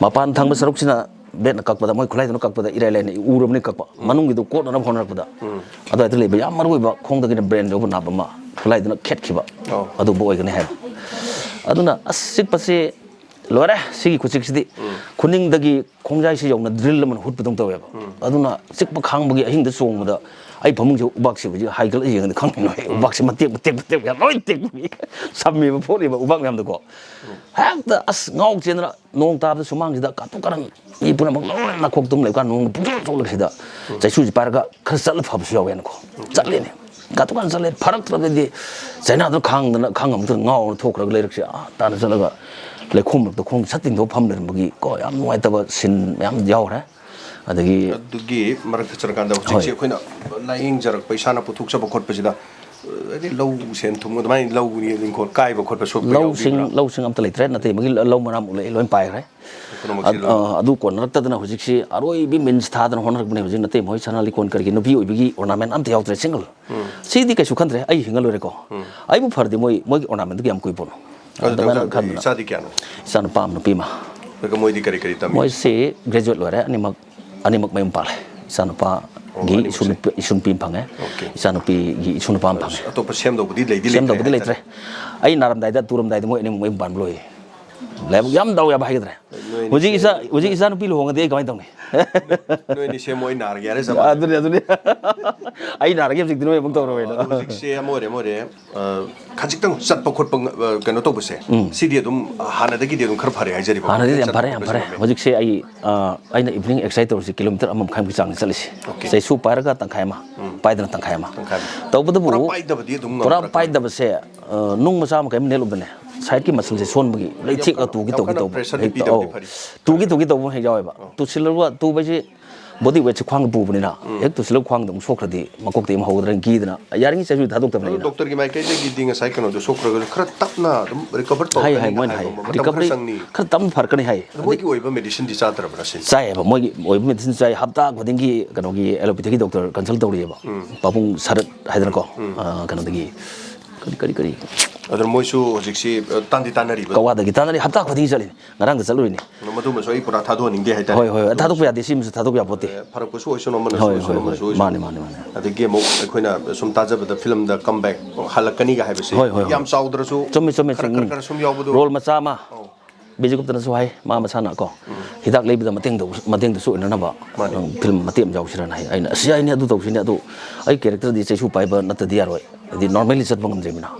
ꯃꯄꯥꯟ ꯊꯪꯕ ꯁꯔꯨꯛꯁꯤꯅ blade ꯅ ꯀꯛꯄꯗ, ꯃꯣꯏ ꯈꯨꯠꯂꯥꯏꯗꯨꯅ ꯀꯛꯄꯗ ꯏꯔꯥꯏ ꯂꯥꯏꯅ ꯎꯔꯕꯅꯤ ꯀꯛꯄ, ꯃꯅꯨꯡꯒꯤꯗꯨ ꯀꯣꯠꯅꯅꯕ ꯍꯣꯠꯅꯔꯛꯄꯗ ꯑꯗꯨꯋꯥꯏꯗ ꯂꯩꯕ ꯌꯥꯝ ꯃꯔꯨ ꯑꯣꯏꯕ ꯈꯣꯡꯗꯒꯤꯅ brain ꯌꯧꯕ nerve ꯑꯃ ꯈꯨꯠꯂꯥꯏꯗꯨꯅ ꯈꯦꯠꯈꯤꯕ, ꯑꯣ꯫ ꯑꯗꯨꯝꯕ ꯑꯣꯏꯒꯅꯤ ꯍꯥꯏꯕ꯫ ꯑꯗꯨꯅ ꯑꯁ, ꯆꯤꯛꯄꯁꯤ ꯂꯣꯏꯔꯦ꯫ ꯁꯤꯒꯤ ꯈꯨꯆꯤꯛꯁꯤꯗꯤ ꯈꯨꯅꯤꯡꯗꯒꯤ ꯈꯣꯡꯖꯥꯏꯁꯤ ꯌꯧꯅ drill ꯑꯃꯅ ꯍꯨꯠꯄꯗꯧ ꯇꯧꯋꯦꯕ꯫ ꯑꯗꯨꯅ ꯆꯤꯛꯄ ꯈꯥꯡꯕꯒꯤ ꯑꯍꯤꯡꯗ ꯆꯣꯡꯕꯗ ꯑꯩ ꯐꯃꯨꯡꯁꯦ ꯎꯕꯥꯛꯁꯤ ꯍꯧꯖꯤꯛ ꯍꯥꯏꯒꯠꯂ ꯌꯦꯡꯉꯗꯤ ꯈꯪꯉꯤꯅꯣ, ꯑꯩ ꯎꯕꯥꯛꯁꯤ ꯃꯇꯦꯛ ꯃꯇꯦꯛ ꯃꯇꯦꯛ ꯃꯌꯥꯝ ꯂꯣꯏ ꯇꯦꯛꯄꯒꯤ, ꯁꯝꯃꯤꯕ ꯐꯣꯠꯂꯤꯕ ꯎꯕꯥꯛ ꯃꯌꯥꯝꯗꯣꯀꯣ꯫ ꯍꯦꯛꯇ ꯑꯁ, ꯉꯥꯎ ꯆꯦꯟꯗꯅ ꯅꯣꯡ ꯇꯥꯕꯗ ꯁꯨꯃꯥꯡꯁꯤꯗ ꯀꯥꯇꯨ ꯀꯥꯔꯟ ꯃꯤ ꯄꯨꯝꯅꯃꯛ ꯂꯣꯏꯅ ꯅꯥꯈꯣꯛꯇꯨꯝ ꯂꯩꯕꯀꯥꯟ ꯅꯣꯡ ꯄꯨꯡꯆꯣꯠ ꯆꯣꯠꯂꯒ ꯁꯤꯗ ꯆꯩꯁꯨꯁꯤ ꯄꯥꯏꯔꯒ ꯈꯔ ꯆꯠꯂ ꯐꯕꯁꯨ ꯌꯥꯎꯋꯦꯅꯀꯣ꯫ ꯆꯠꯂꯤꯅꯦ꯫ ꯀꯥꯇꯨ ꯀꯥꯔꯟ ꯆꯠꯂꯦ꯫ ꯐꯔꯛꯇ꯭ꯔꯒꯗꯤ ꯆꯩꯅꯥꯗꯨꯅ ꯈꯥꯡꯗꯅ ꯈꯥꯡꯉꯝꯗꯅ ꯉꯥꯎꯔ ꯊꯣꯛꯈ꯭ꯔꯒ ꯂꯩꯔꯛꯁꯦ ꯑꯥ ꯇꯥꯅ ꯆꯠꯂꯒ ꯂꯩꯈꯣꯝ ꯃꯔꯛꯇ ꯈꯣꯡ ꯁꯠ ꯇꯤꯡꯊꯣꯛ ꯐꯝ ꯂꯩꯔꯝꯕꯒꯤ ꯀꯣ, ꯌꯥꯝ ꯅꯨꯡꯉꯥꯏꯇꯕ scene ꯃꯌꯥꯝ ꯌꯥꯎꯈ꯭ꯔꯦ꯫ ꯑꯗꯒꯤ ꯑꯗꯨꯒꯤ ꯃꯔꯛꯇ ꯆꯠꯂꯀꯥꯟꯗ ꯍꯧꯖꯤꯛꯁꯦ ꯑꯩꯈꯣꯏꯅ ꯂꯥꯏꯌꯦꯡꯖꯔꯛꯄ, ꯏꯁꯥꯅ ꯄꯨꯊꯣꯛꯆꯕ ꯈꯣꯠꯄꯁꯤꯗ ꯍꯥꯏꯗꯤ ꯂꯧ ꯁꯦꯟ ꯊꯨꯝ ꯑꯗꯨꯃꯥꯏꯅ ꯂꯧ ꯏꯪꯈꯣꯜ ꯀꯥꯏꯕ ꯈꯣꯠꯄ ꯁꯣꯛꯄ ꯂꯧꯁꯤꯡ ꯌꯥꯎꯕꯤꯕ꯭ꯔꯥ? ꯂꯧꯁꯤꯡ ꯑꯝꯇ ꯂꯩꯇ꯭ꯔꯦ꯫ ꯅꯠꯇꯦ, ꯃꯣꯏꯒꯤ ꯂꯧ ꯃꯅꯥ ꯃꯨꯛ ꯂꯣꯏ ꯄꯥꯏꯈ꯭ꯔꯦ꯫ ꯄꯨꯝꯅꯃꯛꯁꯤ ꯑꯗ- ꯂꯣꯏ ꯑ, ꯑꯗꯨ ꯀꯣꯟꯅꯔꯛꯇꯗꯅ ꯍꯧꯖꯤꯛꯁꯤ ꯑꯔꯣꯏꯕꯤ means ꯊꯥꯗꯅ ꯍꯣꯠꯅꯔꯛꯄꯅꯦ꯫ ꯍꯧꯖꯤꯛ ꯅꯠꯇꯦ, ꯃꯣꯏ ꯁꯅꯥ ꯂꯤꯛꯀꯣꯟ ꯀꯔꯤꯒꯤ ꯅꯨꯄꯤ ꯑꯣꯏꯕꯒꯤ ornament ꯑꯝꯇ ꯌꯥꯎꯗ꯭ꯔꯦ, single꯫ ꯁꯤꯗꯤ ꯀꯩꯁꯨ ꯈꯟꯗ꯭ꯔꯦ, ꯑꯩ ꯍꯤꯡꯉ ꯂꯣꯏꯔꯦꯀꯣ꯫ ꯑꯩꯕꯨ ꯐꯔꯗꯤ ꯃꯣꯏ ꯃꯣꯏꯒꯤ ornament ꯗꯨ ꯌꯥꯝ ꯀꯨꯏ ꯄꯣꯠꯅꯣ꯫ ꯑꯗꯨ ꯑꯗꯨꯃꯥꯏꯅ ꯗꯣꯛꯇꯔ, ꯈꯟꯗꯅ ꯏꯆꯥꯗꯤ ꯀꯌꯥꯅꯣ? ꯏꯆꯥ ꯅꯨꯄꯥ ꯑꯃ, ꯅꯨꯄꯤ ꯑꯃ꯫ ꯑꯗꯨꯒ ꯃꯣꯏꯗꯤ ꯀꯔꯤ ꯀꯔꯤ ꯇꯝꯃꯤ? ꯃꯣꯏꯁꯤ graduate ꯂꯣꯏꯔꯦ ꯑꯅꯤꯃꯛ, ꯑꯅꯤꯃꯛ ꯃꯌꯨꯝ ꯄꯥꯜꯂꯦ꯫ ꯏꯆꯥꯅꯨꯄꯥꯒꯤ ꯑꯅꯤꯃꯛꯁꯦ? ꯏꯁꯨ ꯅꯨꯄꯤ, ꯏꯁꯨ ꯅꯨꯄꯤ ꯑꯃ ꯐꯪꯉꯦ, Okay. ꯏꯆꯥꯅꯨꯄꯤꯒꯤ ꯏꯁꯨ ꯅꯨꯄꯥ ꯑꯃ ꯐꯪꯉꯦ꯫ ꯑꯇꯣꯞꯄ ꯁꯦꯝꯗꯧꯕꯗꯤ ꯂꯩꯗꯤ ꯂꯩꯇ꯭ꯔꯦ ꯁꯦꯝꯗꯧꯕꯗꯤ ꯂꯩꯇ꯭ꯔꯦ꯫ ꯍꯥꯏꯇꯥꯔꯦ꯫ ꯑꯩ ꯅꯥꯔꯝꯗꯥꯏꯗ, ꯇꯨꯔꯝꯗꯥꯏꯗ ꯃꯣꯏ ꯑꯅꯤꯃꯛ ꯃꯌꯨꯝ ꯄꯥꯟꯕ ꯂꯣꯏꯌꯦ꯫ ꯂꯥꯏꯕꯛ ꯌꯥꯝ ꯗꯥꯎ ꯌꯥꯕ ꯍꯥꯏꯒꯗ꯭ꯔꯥ꯫ ꯅꯣꯏ ꯍꯧꯖꯤꯛ ꯑꯅꯤꯁꯦ ꯏꯆꯥ, ꯍꯧꯖꯤꯛ ꯏꯆꯥ ꯅꯨꯄꯤ ꯂꯨꯍꯣꯡꯉꯗꯤ ꯑꯩ ꯀꯃꯥꯏꯅ ꯇꯧꯅꯤ? ꯅꯣꯏ ꯑꯅꯤ ꯁꯦꯝꯃꯣ, ꯑꯩ ꯅꯥꯔꯒꯦ ꯍꯥꯏꯔꯦ ꯆꯞ ꯃꯥꯟꯅꯩ꯫ ꯑꯗꯨꯅꯤ, ꯑꯗꯨꯅꯤ꯫ ꯑꯩ ꯅꯥꯔꯒꯦ ꯍꯧꯖꯤꯛꯇꯤ ꯅꯣꯏ ꯑꯃꯨꯛ ꯇꯧꯔꯣꯏꯅ꯫ ꯑꯗꯣ ꯍꯧꯖꯤꯛꯁꯦ ꯑꯃ ꯑꯣꯏꯔꯦ, ꯑꯃ ꯑꯣꯏꯔꯦ, ꯑ, ꯈꯖꯤꯛꯇꯪ ꯆꯠꯄ ꯈꯣꯠꯄ ꯉ-, ꯑ, ꯀꯩꯅꯣ ꯇꯧꯕꯁꯦ, ꯁꯤꯗꯤ ꯑꯗꯨꯝ ꯍꯥꯟꯅꯗꯒꯤꯗꯤ ꯑꯗꯨꯝ ꯈꯔ ꯐꯔꯦ ꯍꯥꯏꯖꯔꯤꯕ꯫ ꯍꯥꯟꯅꯗꯤ ꯌꯥꯝ ꯆꯠꯄ ꯐꯔꯦ, ꯌꯥꯝ ꯈꯣꯠꯄꯁꯦ ꯐꯔꯦ꯫ ꯉꯝꯃꯦ꯫ ꯍꯧꯖꯤꯛꯁꯦ ꯑꯩ, ꯑ, ꯑꯩꯅ evening exercise ꯇꯧꯔꯤꯁꯦ kilometre ꯑꯃ ꯃꯈꯥꯏꯃꯨꯛꯀꯤ ꯆꯥꯡꯅꯤ ꯆꯠꯂꯤꯁꯦ꯫ Okay. ꯆꯩꯁꯨ ꯄꯥꯏꯔꯒ ꯇꯪꯈꯥꯏ ꯑꯃ, ꯄꯥꯏꯗꯅ ꯇꯪꯈꯥꯏ ꯑꯃ꯫ ꯇꯪꯈꯥꯏ ꯑꯃ꯫ ꯇꯧꯕꯇꯕꯨ ꯄꯨꯔꯥ ꯄꯥꯏꯗꯕꯗꯤ ꯑꯗꯨꯝ ꯄꯨꯔꯥ ꯉꯝꯕ꯭ꯔꯥ? ꯄꯥꯏꯗꯕꯁꯦ, ꯑ, ꯅꯨꯡ ꯃꯆꯥ ꯑꯃ ꯀꯩ ꯑꯃ ꯅꯦꯠꯂꯨꯕꯅꯦ꯫ Side ꯀꯤ muscle ꯁꯦ ꯁꯣꯟꯕꯒꯤ ꯂꯩꯊꯦꯛꯑ ꯌꯥꯝ ꯇꯨꯒꯤ ꯌꯥꯝ ꯇꯧꯒꯤ ꯀꯟꯅ ꯇꯧꯕ pressure ꯗꯤ ꯍꯦꯛ ꯄꯤꯗꯕꯗꯤ ꯇꯧ-, ꯐꯔꯤ꯫ ꯇꯨꯒꯤ ꯇꯧꯒꯤ ꯇꯧꯕ ꯍꯦꯛ ꯌꯥꯎꯋꯦꯕ꯫ ꯇꯨꯁꯤꯜꯂꯒ ꯇꯨꯕ ꯍꯥꯏꯁꯦ ꯕꯣꯗꯤ ꯋꯦꯠꯁꯦ ꯈ꯭ꯋꯥꯡꯗ ꯄꯨꯕꯅꯤꯅ ꯍꯦꯛ ꯇꯨꯁꯤꯜꯂꯒ ꯈ꯭ꯋꯥꯡꯗ ꯑꯃꯨꯛ ꯁꯣꯛꯈ꯭ꯔꯗꯤ ꯃꯀꯣꯛꯇ ꯑꯃꯨꯛ ꯍꯧꯒꯗ꯭ꯔꯥꯅ ꯀꯤꯗꯅ ꯌꯥꯔꯤꯉꯩ ꯆꯥꯏꯁꯨ ꯊꯥꯗꯣꯛꯇꯕꯅꯦ ꯑꯗꯣ ꯑꯩꯅ꯫ ꯗꯣꯛꯇꯔꯒꯤ ꯃꯥꯏꯀꯩꯗꯒꯤꯗꯤ ꯉꯁꯥꯏ ꯀꯩꯅꯣꯗꯣ ꯁꯣꯛꯈ꯭ꯔꯒꯁꯨ ꯈꯔ ꯇꯞꯅ ꯑꯗꯨꯝ ꯔꯤꯀꯚꯔ ꯍꯥꯏ ꯍꯥꯏ ꯇꯧꯔꯛꯀꯅꯤꯅ ꯃꯣꯏꯅ ꯍꯥꯏ ꯍꯥꯏꯕ ꯃꯇꯝ ꯈꯔ ꯔꯤꯀꯚꯔꯤ ꯆꯪꯅꯤ꯫ ꯈꯔ ꯇꯞꯅ ꯐꯔꯛꯀꯅꯤ ꯍꯥꯏ꯫ ꯑꯗꯣ ꯃꯣꯏꯒꯤ ꯑꯣꯏꯕ ꯃꯦꯗꯤꯁꯤꯟꯗꯤ ꯆꯥꯗ꯭ꯔꯕ꯭ꯔꯥ ꯁꯤꯅꯤ? ꯆꯥꯏꯌꯦꯕ, ꯃꯣꯏꯒꯤ ꯑꯣꯏꯕ ꯃꯦꯗꯤꯁꯤꯟ ꯆꯥꯏ꯫ ꯍꯞꯇꯥ ꯈꯨꯗꯤꯡꯒꯤ ꯀꯩꯅꯣꯒꯤ ꯑꯦꯂꯣꯄꯦꯊꯤꯒꯤ ꯗꯣꯛꯇꯔ ꯀꯟꯁꯜ ꯇꯧꯔꯤꯑꯕ꯫ ꯄꯥꯕꯨꯡ ꯁꯔꯠ ꯍꯥꯏꯗꯅꯀꯣ, ꯑ, ꯀꯩꯅꯣꯗꯒꯤ ꯀꯔꯤ ꯀꯔꯤ ꯀꯔꯤ ꯑꯗꯨꯅ ꯃꯣꯏꯁꯨ ꯍꯧꯖꯤꯛꯁꯤ, ꯑ, ꯇꯥꯟꯗꯤ ꯇꯥꯟꯅꯔꯤꯕ? ꯀꯋꯥꯗꯒꯤ ꯇꯥꯟꯅꯔꯤ, ꯍꯞꯇꯥ ꯈꯨꯗꯤꯡꯒꯤ ꯆꯠꯂꯤꯅꯤ꯫ ꯉꯔꯥꯡꯗ ꯆꯠꯂꯨꯔꯤꯅꯤ꯫ ꯃꯗꯨꯃꯁꯨ ꯑꯩ ꯄꯨꯔꯥ ꯊꯥꯗꯣꯛꯍꯟꯅꯤꯡꯗꯦ ꯍꯥꯏꯇꯥꯔꯦ꯫ ꯍꯣꯏ, ꯍꯣꯏ, ꯊꯥꯗꯣꯛꯄ ꯌꯥꯗꯦ, ꯁꯤꯃꯁꯨ ꯊꯥꯗꯣꯛꯄ ꯌꯥꯄꯣꯠꯇꯦ꯫ ꯑꯦ, ꯐꯔꯛꯄꯁꯨ ꯑꯣꯏꯁꯅꯨ, ꯑꯃꯅꯁꯨ ꯍꯣꯏ, ꯑꯣꯏꯁꯅꯨ, ꯍꯣꯏ, ꯑꯃꯅꯁꯨ ꯍꯣꯏ, ꯑꯣꯏꯁꯅꯨ꯫ ꯃꯥꯅꯦ, ꯃꯥꯅꯦ, ꯃꯥꯅꯦ꯫ ꯑꯗꯒꯤ ꯑꯃꯨꯛ ꯑꯩꯈꯣꯏꯅ ꯁꯨꯝ ꯇꯥꯖꯕꯗ ꯐꯤꯂꯝꯗ ꯀꯝꯕꯦꯛ ꯍꯜꯂꯛꯀꯅꯤꯒ ꯍꯥꯏꯕꯁꯦ ꯍꯣꯏ, ꯍꯣꯏ, ꯍꯣꯏ꯫ ꯌꯥꯝ ꯆꯥꯎꯗ꯭ꯔꯁꯨ ꯆꯨꯝꯃꯤ, ꯆꯨꯝꯃꯤ, ꯈꯔ, ꯆꯨꯝꯃꯤ꯫ ꯈꯔ, ꯈꯔ ꯁꯨꯝ ꯌꯥꯎꯕꯗꯣ꯫ ꯔꯣꯜ ꯃꯆꯥ ꯑꯃ꯫ ꯑꯧ꯫ ꯕꯤꯖꯤꯒꯨꯞꯇꯅꯁꯨ ꯍꯥꯏ, ꯃꯥ ꯃꯁꯥꯅ ꯀꯣ, ꯍꯤꯗꯥꯛ ꯂꯩꯕꯗ ꯃꯇꯦꯡꯗ-, ꯃꯇꯦꯡꯗꯁꯨ ꯑꯣꯏꯅꯅꯕ, ꯃꯥꯅꯦ꯫ ꯎꯝ, ꯐꯤꯂꯝ ꯃꯇꯦꯛ ꯑꯃ ꯌꯥꯎꯁꯤꯔꯅ ꯍꯥꯏ꯫ ꯑꯩꯅ, "ꯑꯁ, ꯌꯥꯏꯅꯦ, ꯑꯗꯨ ꯇꯧꯁꯤꯅꯦ, ꯑꯗꯨ ꯑꯩ ꯀꯦꯔꯦꯛꯇꯔꯗꯤ ꯆꯩꯁꯨ ꯄꯥꯏꯕ ꯅꯠꯇꯗꯤ ꯌꯥꯔꯣꯏ, ꯍꯥꯏꯗꯤ ꯅꯣꯔꯃꯦꯂꯤ ꯆꯠꯄ ꯉꯝꯗ꯭ꯔꯤꯕꯅꯤꯅ"꯫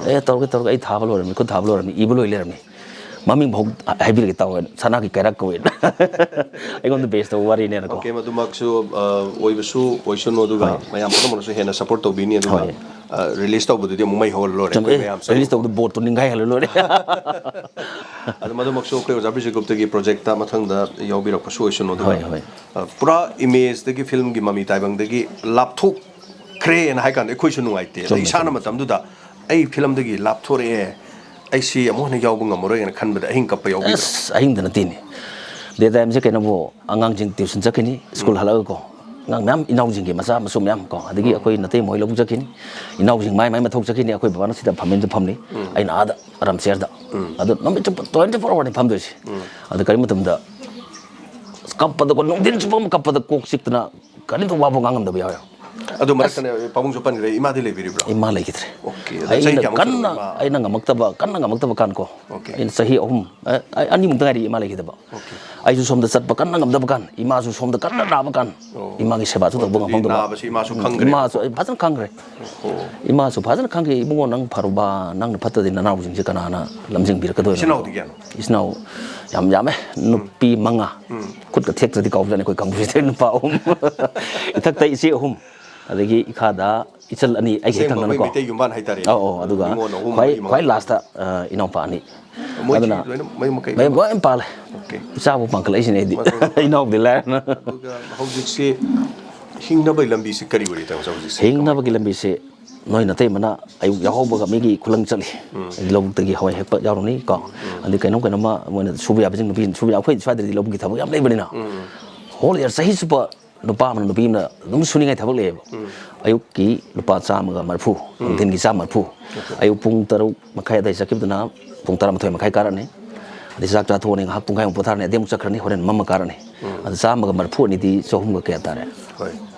"ꯑꯦ, ꯇꯧꯔꯒꯦ, ꯇꯧꯔꯒꯦ, ꯑꯩ ꯊꯥꯕ ꯂꯣꯏꯔꯕꯅꯤ, ꯈꯨꯠ ꯊꯥꯕ ꯂꯣꯏꯔꯕꯅꯤ, ꯏꯕ ꯂꯣꯏ ꯂꯩꯔꯕꯅꯤ, ꯃꯃꯤꯡ ꯐꯥꯎ ꯍꯥꯏꯕꯤꯔꯒꯦ ꯇꯥꯎ", ꯍꯥꯏꯅ ꯁꯅꯥꯒꯤ ꯀꯩꯔꯥꯛ ꯀꯧꯋꯦ꯫ ꯑꯩꯉꯣꯟꯗ ꯕꯦꯁ ꯇꯧꯕ ꯋꯥꯔꯤꯅꯦꯅꯀꯣ꯫ ꯑꯣꯀꯦ, ꯃꯗꯨꯃꯛꯁꯨ, ꯑ, ꯑꯣꯏꯕꯁꯨ ꯑꯣꯏꯁꯅꯨ, ꯑꯗꯨꯒ ꯍꯣꯏ꯫ ꯃꯌꯥꯝ ꯄꯨꯝꯅꯃꯛꯅꯁꯨ ꯍꯦꯟꯅ ꯁꯄꯣꯔꯠ ꯇꯧꯕꯤꯅꯤ, ꯑꯗꯨꯒ, ꯍꯣꯏ꯫ ꯑ, ꯔꯤꯂꯤꯁ ꯇꯧꯕꯗꯨꯗꯤ ꯑꯃꯨꯛ ꯃꯩ ꯍꯧꯍꯜꯂ ꯂꯣꯏꯔꯦ, ꯆꯨꯝꯃꯦ꯫ ꯑꯩꯈꯣꯏ ꯑꯦ, ꯃꯌꯥꯝ ꯆꯪꯉꯤ꯫ ꯔꯤꯂꯤꯁ ꯇꯧꯕꯗ ꯕꯣꯠꯇꯣ ꯅꯤꯡꯒꯥꯏꯍꯜꯂ ꯂꯣꯏꯔꯦ꯫ ꯑꯗꯨ ꯃꯗꯨꯃꯛꯁꯨ ꯑꯩꯈꯣꯏ ꯑꯣꯖꯥ ꯕꯤꯖꯤꯒꯨꯞꯇꯒꯤ ꯄ꯭ꯔꯣꯖꯦꯛꯇ ꯃꯊꯪꯗ ꯌꯥꯎꯕꯤꯔꯛꯄꯁꯨ ꯑꯣꯏꯁꯅꯨ, ꯑꯗꯨꯒ, ꯍꯣꯏ, ꯍꯣꯏ꯫ ꯑ, ꯄꯨꯔꯥ ꯏꯃꯦꯖꯇꯒꯤ, ꯐꯤꯂꯝꯒꯤ ꯃꯃꯤ ꯇꯥꯏꯕꯪꯗꯒꯤ ꯂꯥꯞꯊꯣꯛꯈ꯭ꯔꯦꯅ ꯍꯥꯏ ꯀꯥꯟꯗ ꯑꯩꯈꯣꯏꯁꯨ ꯅꯨꯡꯉꯥꯏꯇꯦ꯫ ꯑꯗ ꯆꯨꯝꯃꯦ, ꯏꯁꯥꯅ ꯆꯨꯝꯃꯦ, ꯆꯨꯝꯃꯦ꯫ ꯃꯇꯝꯗꯨꯗ ꯑꯩ ꯐꯤꯂꯝꯗꯒꯤ ꯂꯥꯞꯊꯣꯔꯛꯑꯦ, ꯑꯩ ꯁꯤ ꯑꯃꯨꯛ ꯍꯟꯅ ꯌꯥꯎꯕ ꯉꯝꯃꯔꯣꯏꯅ ꯈꯟꯕꯗ ꯑꯍꯤꯡ ꯀꯞꯄ ꯌꯥꯎꯕꯤꯗ꯭ꯔꯣ? ꯑꯁ, ꯑꯍꯤꯡꯗ ꯅꯠꯇꯦꯅꯦ꯫ ꯗꯦ ꯇꯥꯏꯝꯁꯦ ꯀꯩꯅꯣꯕꯨ, ꯑꯉꯥꯡꯁꯤꯡ ꯇ꯭ꯌꯨꯁꯟ ꯆꯠꯈꯤꯅꯤ, ꯁ꯭ꯀꯨꯜ ꯍꯜꯂꯛꯑꯒꯀꯣ, ꯑꯉꯥꯡ ꯃꯌꯥꯝ, ꯏꯅꯥꯎꯁꯤꯡꯒꯤ ꯃꯆꯥ ꯃꯁꯨ ꯃꯌꯥꯝ ꯀꯣ, ꯑꯗꯒꯤ ꯑꯩꯈꯣꯏ ꯅꯇꯩꯃ ꯍꯣꯏ ꯂꯧꯕꯨꯛ ꯆꯠꯈꯤꯅꯤ, ꯏꯅꯥꯎꯁꯤꯡ ꯃꯥꯏ ꯃꯥꯏ ꯃꯊꯧ ꯆꯠꯈꯤꯅꯤ, ꯑꯩꯈꯣꯏ ꯕꯕꯥꯅ ꯁꯤꯗ ꯐꯝꯃꯤꯟꯗ ꯐꯝꯅꯤ, ꯑꯩꯅ ꯑꯥꯗ ꯑꯔꯝ ꯆꯤꯌꯔꯗ꯫ ꯑꯗꯨ ꯅꯨꯃꯤꯠ ꯆꯨꯞꯄ twenty four hourꯅꯤ ꯐꯝꯗꯣꯏꯁꯦ꯫ ꯑꯗ ꯀꯔꯤ ꯃꯇꯝꯗ ꯀꯞꯄꯗꯀꯣ, ꯅꯨꯡꯊꯤꯟ ꯆꯨꯞꯄ ꯑꯃ ꯀꯞꯄꯗ ꯀꯣꯛ ꯆꯤꯛꯇꯅ ꯀꯔꯤꯝꯇ ꯋꯥꯕ ꯉꯥꯡꯉꯝꯗꯕ ꯌꯥꯎꯋꯦ꯫ ꯑꯗꯨ ꯃꯔꯛꯇꯅꯦ ꯄꯥꯕꯨꯡꯁꯨ ꯄꯟꯈ꯭ꯔꯦ, ꯏꯃꯥꯗꯤ ꯂꯩꯕꯤꯔꯤꯕ꯭ꯔꯣ? ꯏꯃꯥ ꯂꯩꯈꯤꯗ꯭ꯔꯦ꯫ ꯑꯣꯀꯦ, ꯑꯗ ꯆꯍꯤ ꯑꯩꯅ ꯀꯌꯥꯃꯨꯛ ꯀꯟꯅ, ꯁꯨꯔꯕ ꯏꯃꯥ? ꯑꯩꯅ ꯉꯝꯃꯛꯇꯕ, ꯀꯟꯅ ꯉꯝꯃꯛꯇꯕ ꯀꯥꯟ ꯀꯣ, ꯑꯣꯀꯦ꯫ ꯑꯩꯅ ꯆꯍꯤ ꯑꯍꯨꯝ, ꯑ, ꯑ, ꯑꯅꯤꯃꯨꯛꯇ ꯉꯥꯏꯔꯤ ꯏꯃꯥ ꯂꯩꯈꯤꯗꯕ꯫ ꯑꯣꯀꯦ꯫ ꯑꯩꯁꯨ ꯁꯣꯝꯗ ꯆꯠꯄ ꯀꯟꯅ ꯉꯝꯗꯕ ꯀꯥꯟ, ꯏꯃꯥꯁꯨ ꯁꯣꯝꯗ ꯀꯟꯅ ꯅꯥꯕ ꯀꯥꯟ, ꯑꯣ꯫ ꯏꯃꯥꯒꯤ ꯁꯦꯕꯥꯁꯨ ꯇꯧꯕ ꯑꯗꯨꯗꯤ ꯉꯝꯍꯧꯗꯕ꯫ ꯅꯥꯕꯁꯤ ꯏꯃꯥꯁꯨ ꯎꯝ, ꯈꯪꯈ꯭ꯔꯦ? ꯏꯃꯥꯁꯨ ꯑꯩ ꯐꯖꯅ ꯈꯪꯈ꯭ꯔꯦ꯫ ꯑꯣ꯫ ꯏꯃꯥꯁꯨ ꯐꯖꯅ ꯈꯪꯈꯤ, "ꯏꯕꯨꯡꯉꯣ, ꯅꯪ ꯐꯔꯨꯕ, ꯅꯪꯅ ꯐꯠꯇꯗꯤ ꯅꯅꯥꯎꯁꯤꯡꯁꯦ ꯀꯅꯥꯅ ꯂꯝꯖꯤꯡꯕꯤꯔꯛꯀꯗꯣꯏꯅꯣ?" ꯏꯆꯤꯟ ꯏꯅꯥꯎꯗꯤ ꯀꯌꯥꯅꯣ? ꯏꯆꯤꯟ ꯏꯅꯥꯎ ꯌꯥꯝ ꯌꯥꯝꯃꯦ, ꯅꯨꯄꯤ ꯃꯉꯥ꯫ ꯎꯝ꯫ ꯈꯨꯠꯀ ꯊꯦꯛꯇ꯭ꯔꯗꯤ ꯀꯥꯎꯖꯥꯠꯅꯤ ꯑꯩꯈꯣꯏ ꯀꯥꯡꯕꯨꯁꯤꯗ ꯅꯨꯄꯥ ꯑꯍꯨꯝ꯫ ꯏꯊꯛꯇ ꯏꯆꯦ ꯑꯍꯨꯝ, ꯑꯗꯒꯤ ꯏꯈꯥꯗ ꯏꯆꯜ ꯑꯅꯤ, ꯑꯩꯒꯤ ꯍꯦꯛ ꯑꯁꯦꯡꯕ ꯑꯩꯈꯣꯏ ꯊꯪꯅꯅꯀꯣ꯫ ꯃꯩꯇꯩ ꯌꯨꯝꯕꯥꯟ ꯍꯥꯏꯇꯥꯔꯦ꯫ ꯑꯧ, ꯑꯧ, ꯑꯗꯨꯒ ꯅꯤꯉꯣꯜ ꯑꯍꯨꯝ, ꯈ꯭ꯋꯥꯏ, ꯃꯔꯤ, ꯃꯉꯥ꯫ ꯈ꯭ꯋꯥꯏ ꯂꯥꯁꯇ, ꯑ, ꯏꯅꯥꯎꯄꯥ ꯑꯅꯤ꯫ ꯃꯣꯏꯁꯤ ꯑꯗꯨꯅ ꯂꯣꯏꯅ ꯃꯌꯨꯝ ꯃꯀꯩ ꯃꯌꯨꯝ ꯂꯣꯏꯅ ꯄꯥꯜꯂꯦ꯫ Okay꯫ ꯏꯆꯥꯕꯨ ꯄꯥꯟꯈꯠꯂꯛꯏꯁꯤꯅꯦ ꯑꯩꯗꯤ꯫ ꯃꯗꯨ ꯏꯅꯥꯎꯗꯤ ꯂꯥꯏꯔꯅ꯫ ꯑꯗꯨꯒ ꯍꯧꯖꯤꯛꯁꯤ ꯍꯤꯡꯅꯕꯒꯤ ꯂꯝꯕꯤꯁꯤ ꯀꯔꯤ ꯑꯣꯏꯔꯤ ꯇꯥꯃꯣ ꯍꯧꯖꯤꯛꯁꯦ? ꯍꯤꯡꯅꯕꯒꯤ ꯂꯝꯕꯤꯁꯦ ꯅꯣꯏ ꯅꯇꯩꯃꯅ ꯑꯌꯨꯛ ꯌꯥꯍꯧꯕꯒ ꯃꯤꯒꯤ ꯈꯨꯂꯪ ꯆꯠꯂꯤ꯫ ꯎꯝ꯫ ꯑꯗꯩ ꯂꯧꯕꯨꯛꯇꯒꯤ ꯍꯋꯥꯏ ꯍꯦꯛꯄ ꯌꯥꯎꯔꯨꯅꯤ ꯀꯣ꯫ ꯎꯝ꯫ ꯑꯗꯩ ꯀꯩꯅꯣꯝ ꯀꯩꯅꯣꯝꯃ ꯃꯣꯏꯅ ꯁꯨꯕ ꯌꯥꯕꯁꯤꯡ ꯅꯨꯄꯤ ꯁꯨꯕ ꯌꯥ-, ꯑꯩꯈꯣꯏ ꯁ꯭ꯋꯥꯏꯗꯗꯤ ꯂꯧꯕꯨꯛꯀꯤ ꯊꯕꯛ ꯌꯥꯝ ꯂꯩꯕꯅꯤꯅ꯫ ꯎꯝ꯫ Whole year ꯆꯍꯤ ꯆꯨꯞꯄ ꯅꯨꯄꯥ ꯑꯃꯅ ꯅꯨꯄꯤ ꯑꯃꯅ ꯑꯗꯨꯝ ꯁꯨꯅꯤꯡꯉꯥꯏ ꯊꯕꯛ ꯂꯩꯌꯦꯕ꯫ ꯎꯝ꯫ ꯑꯌꯨꯛꯀꯤ ꯂꯨꯄꯥ ꯆꯥꯝꯃꯒ ꯃꯔꯤꯐꯨ, ꯎꯝ꯫ ꯅꯨꯡꯊꯤꯟꯒꯤ ꯆꯥꯝꯃ ꯃꯔꯤꯐꯨ꯫ Okay꯫ ꯑꯌꯨꯛ ꯄꯨꯡ ꯇꯔꯨꯛ ꯃꯈꯥꯏ ꯑꯗꯥꯏ ꯆꯠꯈꯤꯕꯗꯨꯅ ꯄꯨꯡ ꯇꯔꯥꯃꯥꯊꯣꯏ ꯃꯈꯥꯏ ꯀꯥꯔꯛꯑꯅꯤ꯫ ꯑꯗꯩ ꯆꯥꯛ ꯆꯥꯊꯣꯛꯑꯅꯤ, ꯉꯥꯏꯍꯥꯛ ꯄꯨꯡꯈꯥꯏꯃꯨꯛ ꯄꯣꯊꯥꯔꯅꯤ, ꯑꯗꯩ ꯑꯃꯨꯛ ꯆꯠꯈ꯭ꯔꯅꯤ, ꯍꯣꯔꯦꯟ ꯃꯝꯃ ꯀꯥꯔꯛꯑꯅꯤ꯫ ꯎꯝ꯫ ꯑꯗꯨ ꯆꯥꯝꯃꯒ ꯃꯔꯤꯐꯨ ꯑꯅꯤꯗꯤ ꯆꯍꯨꯝꯒ ꯀꯌꯥ ꯇꯥꯔꯦ? ꯍꯣꯏ꯫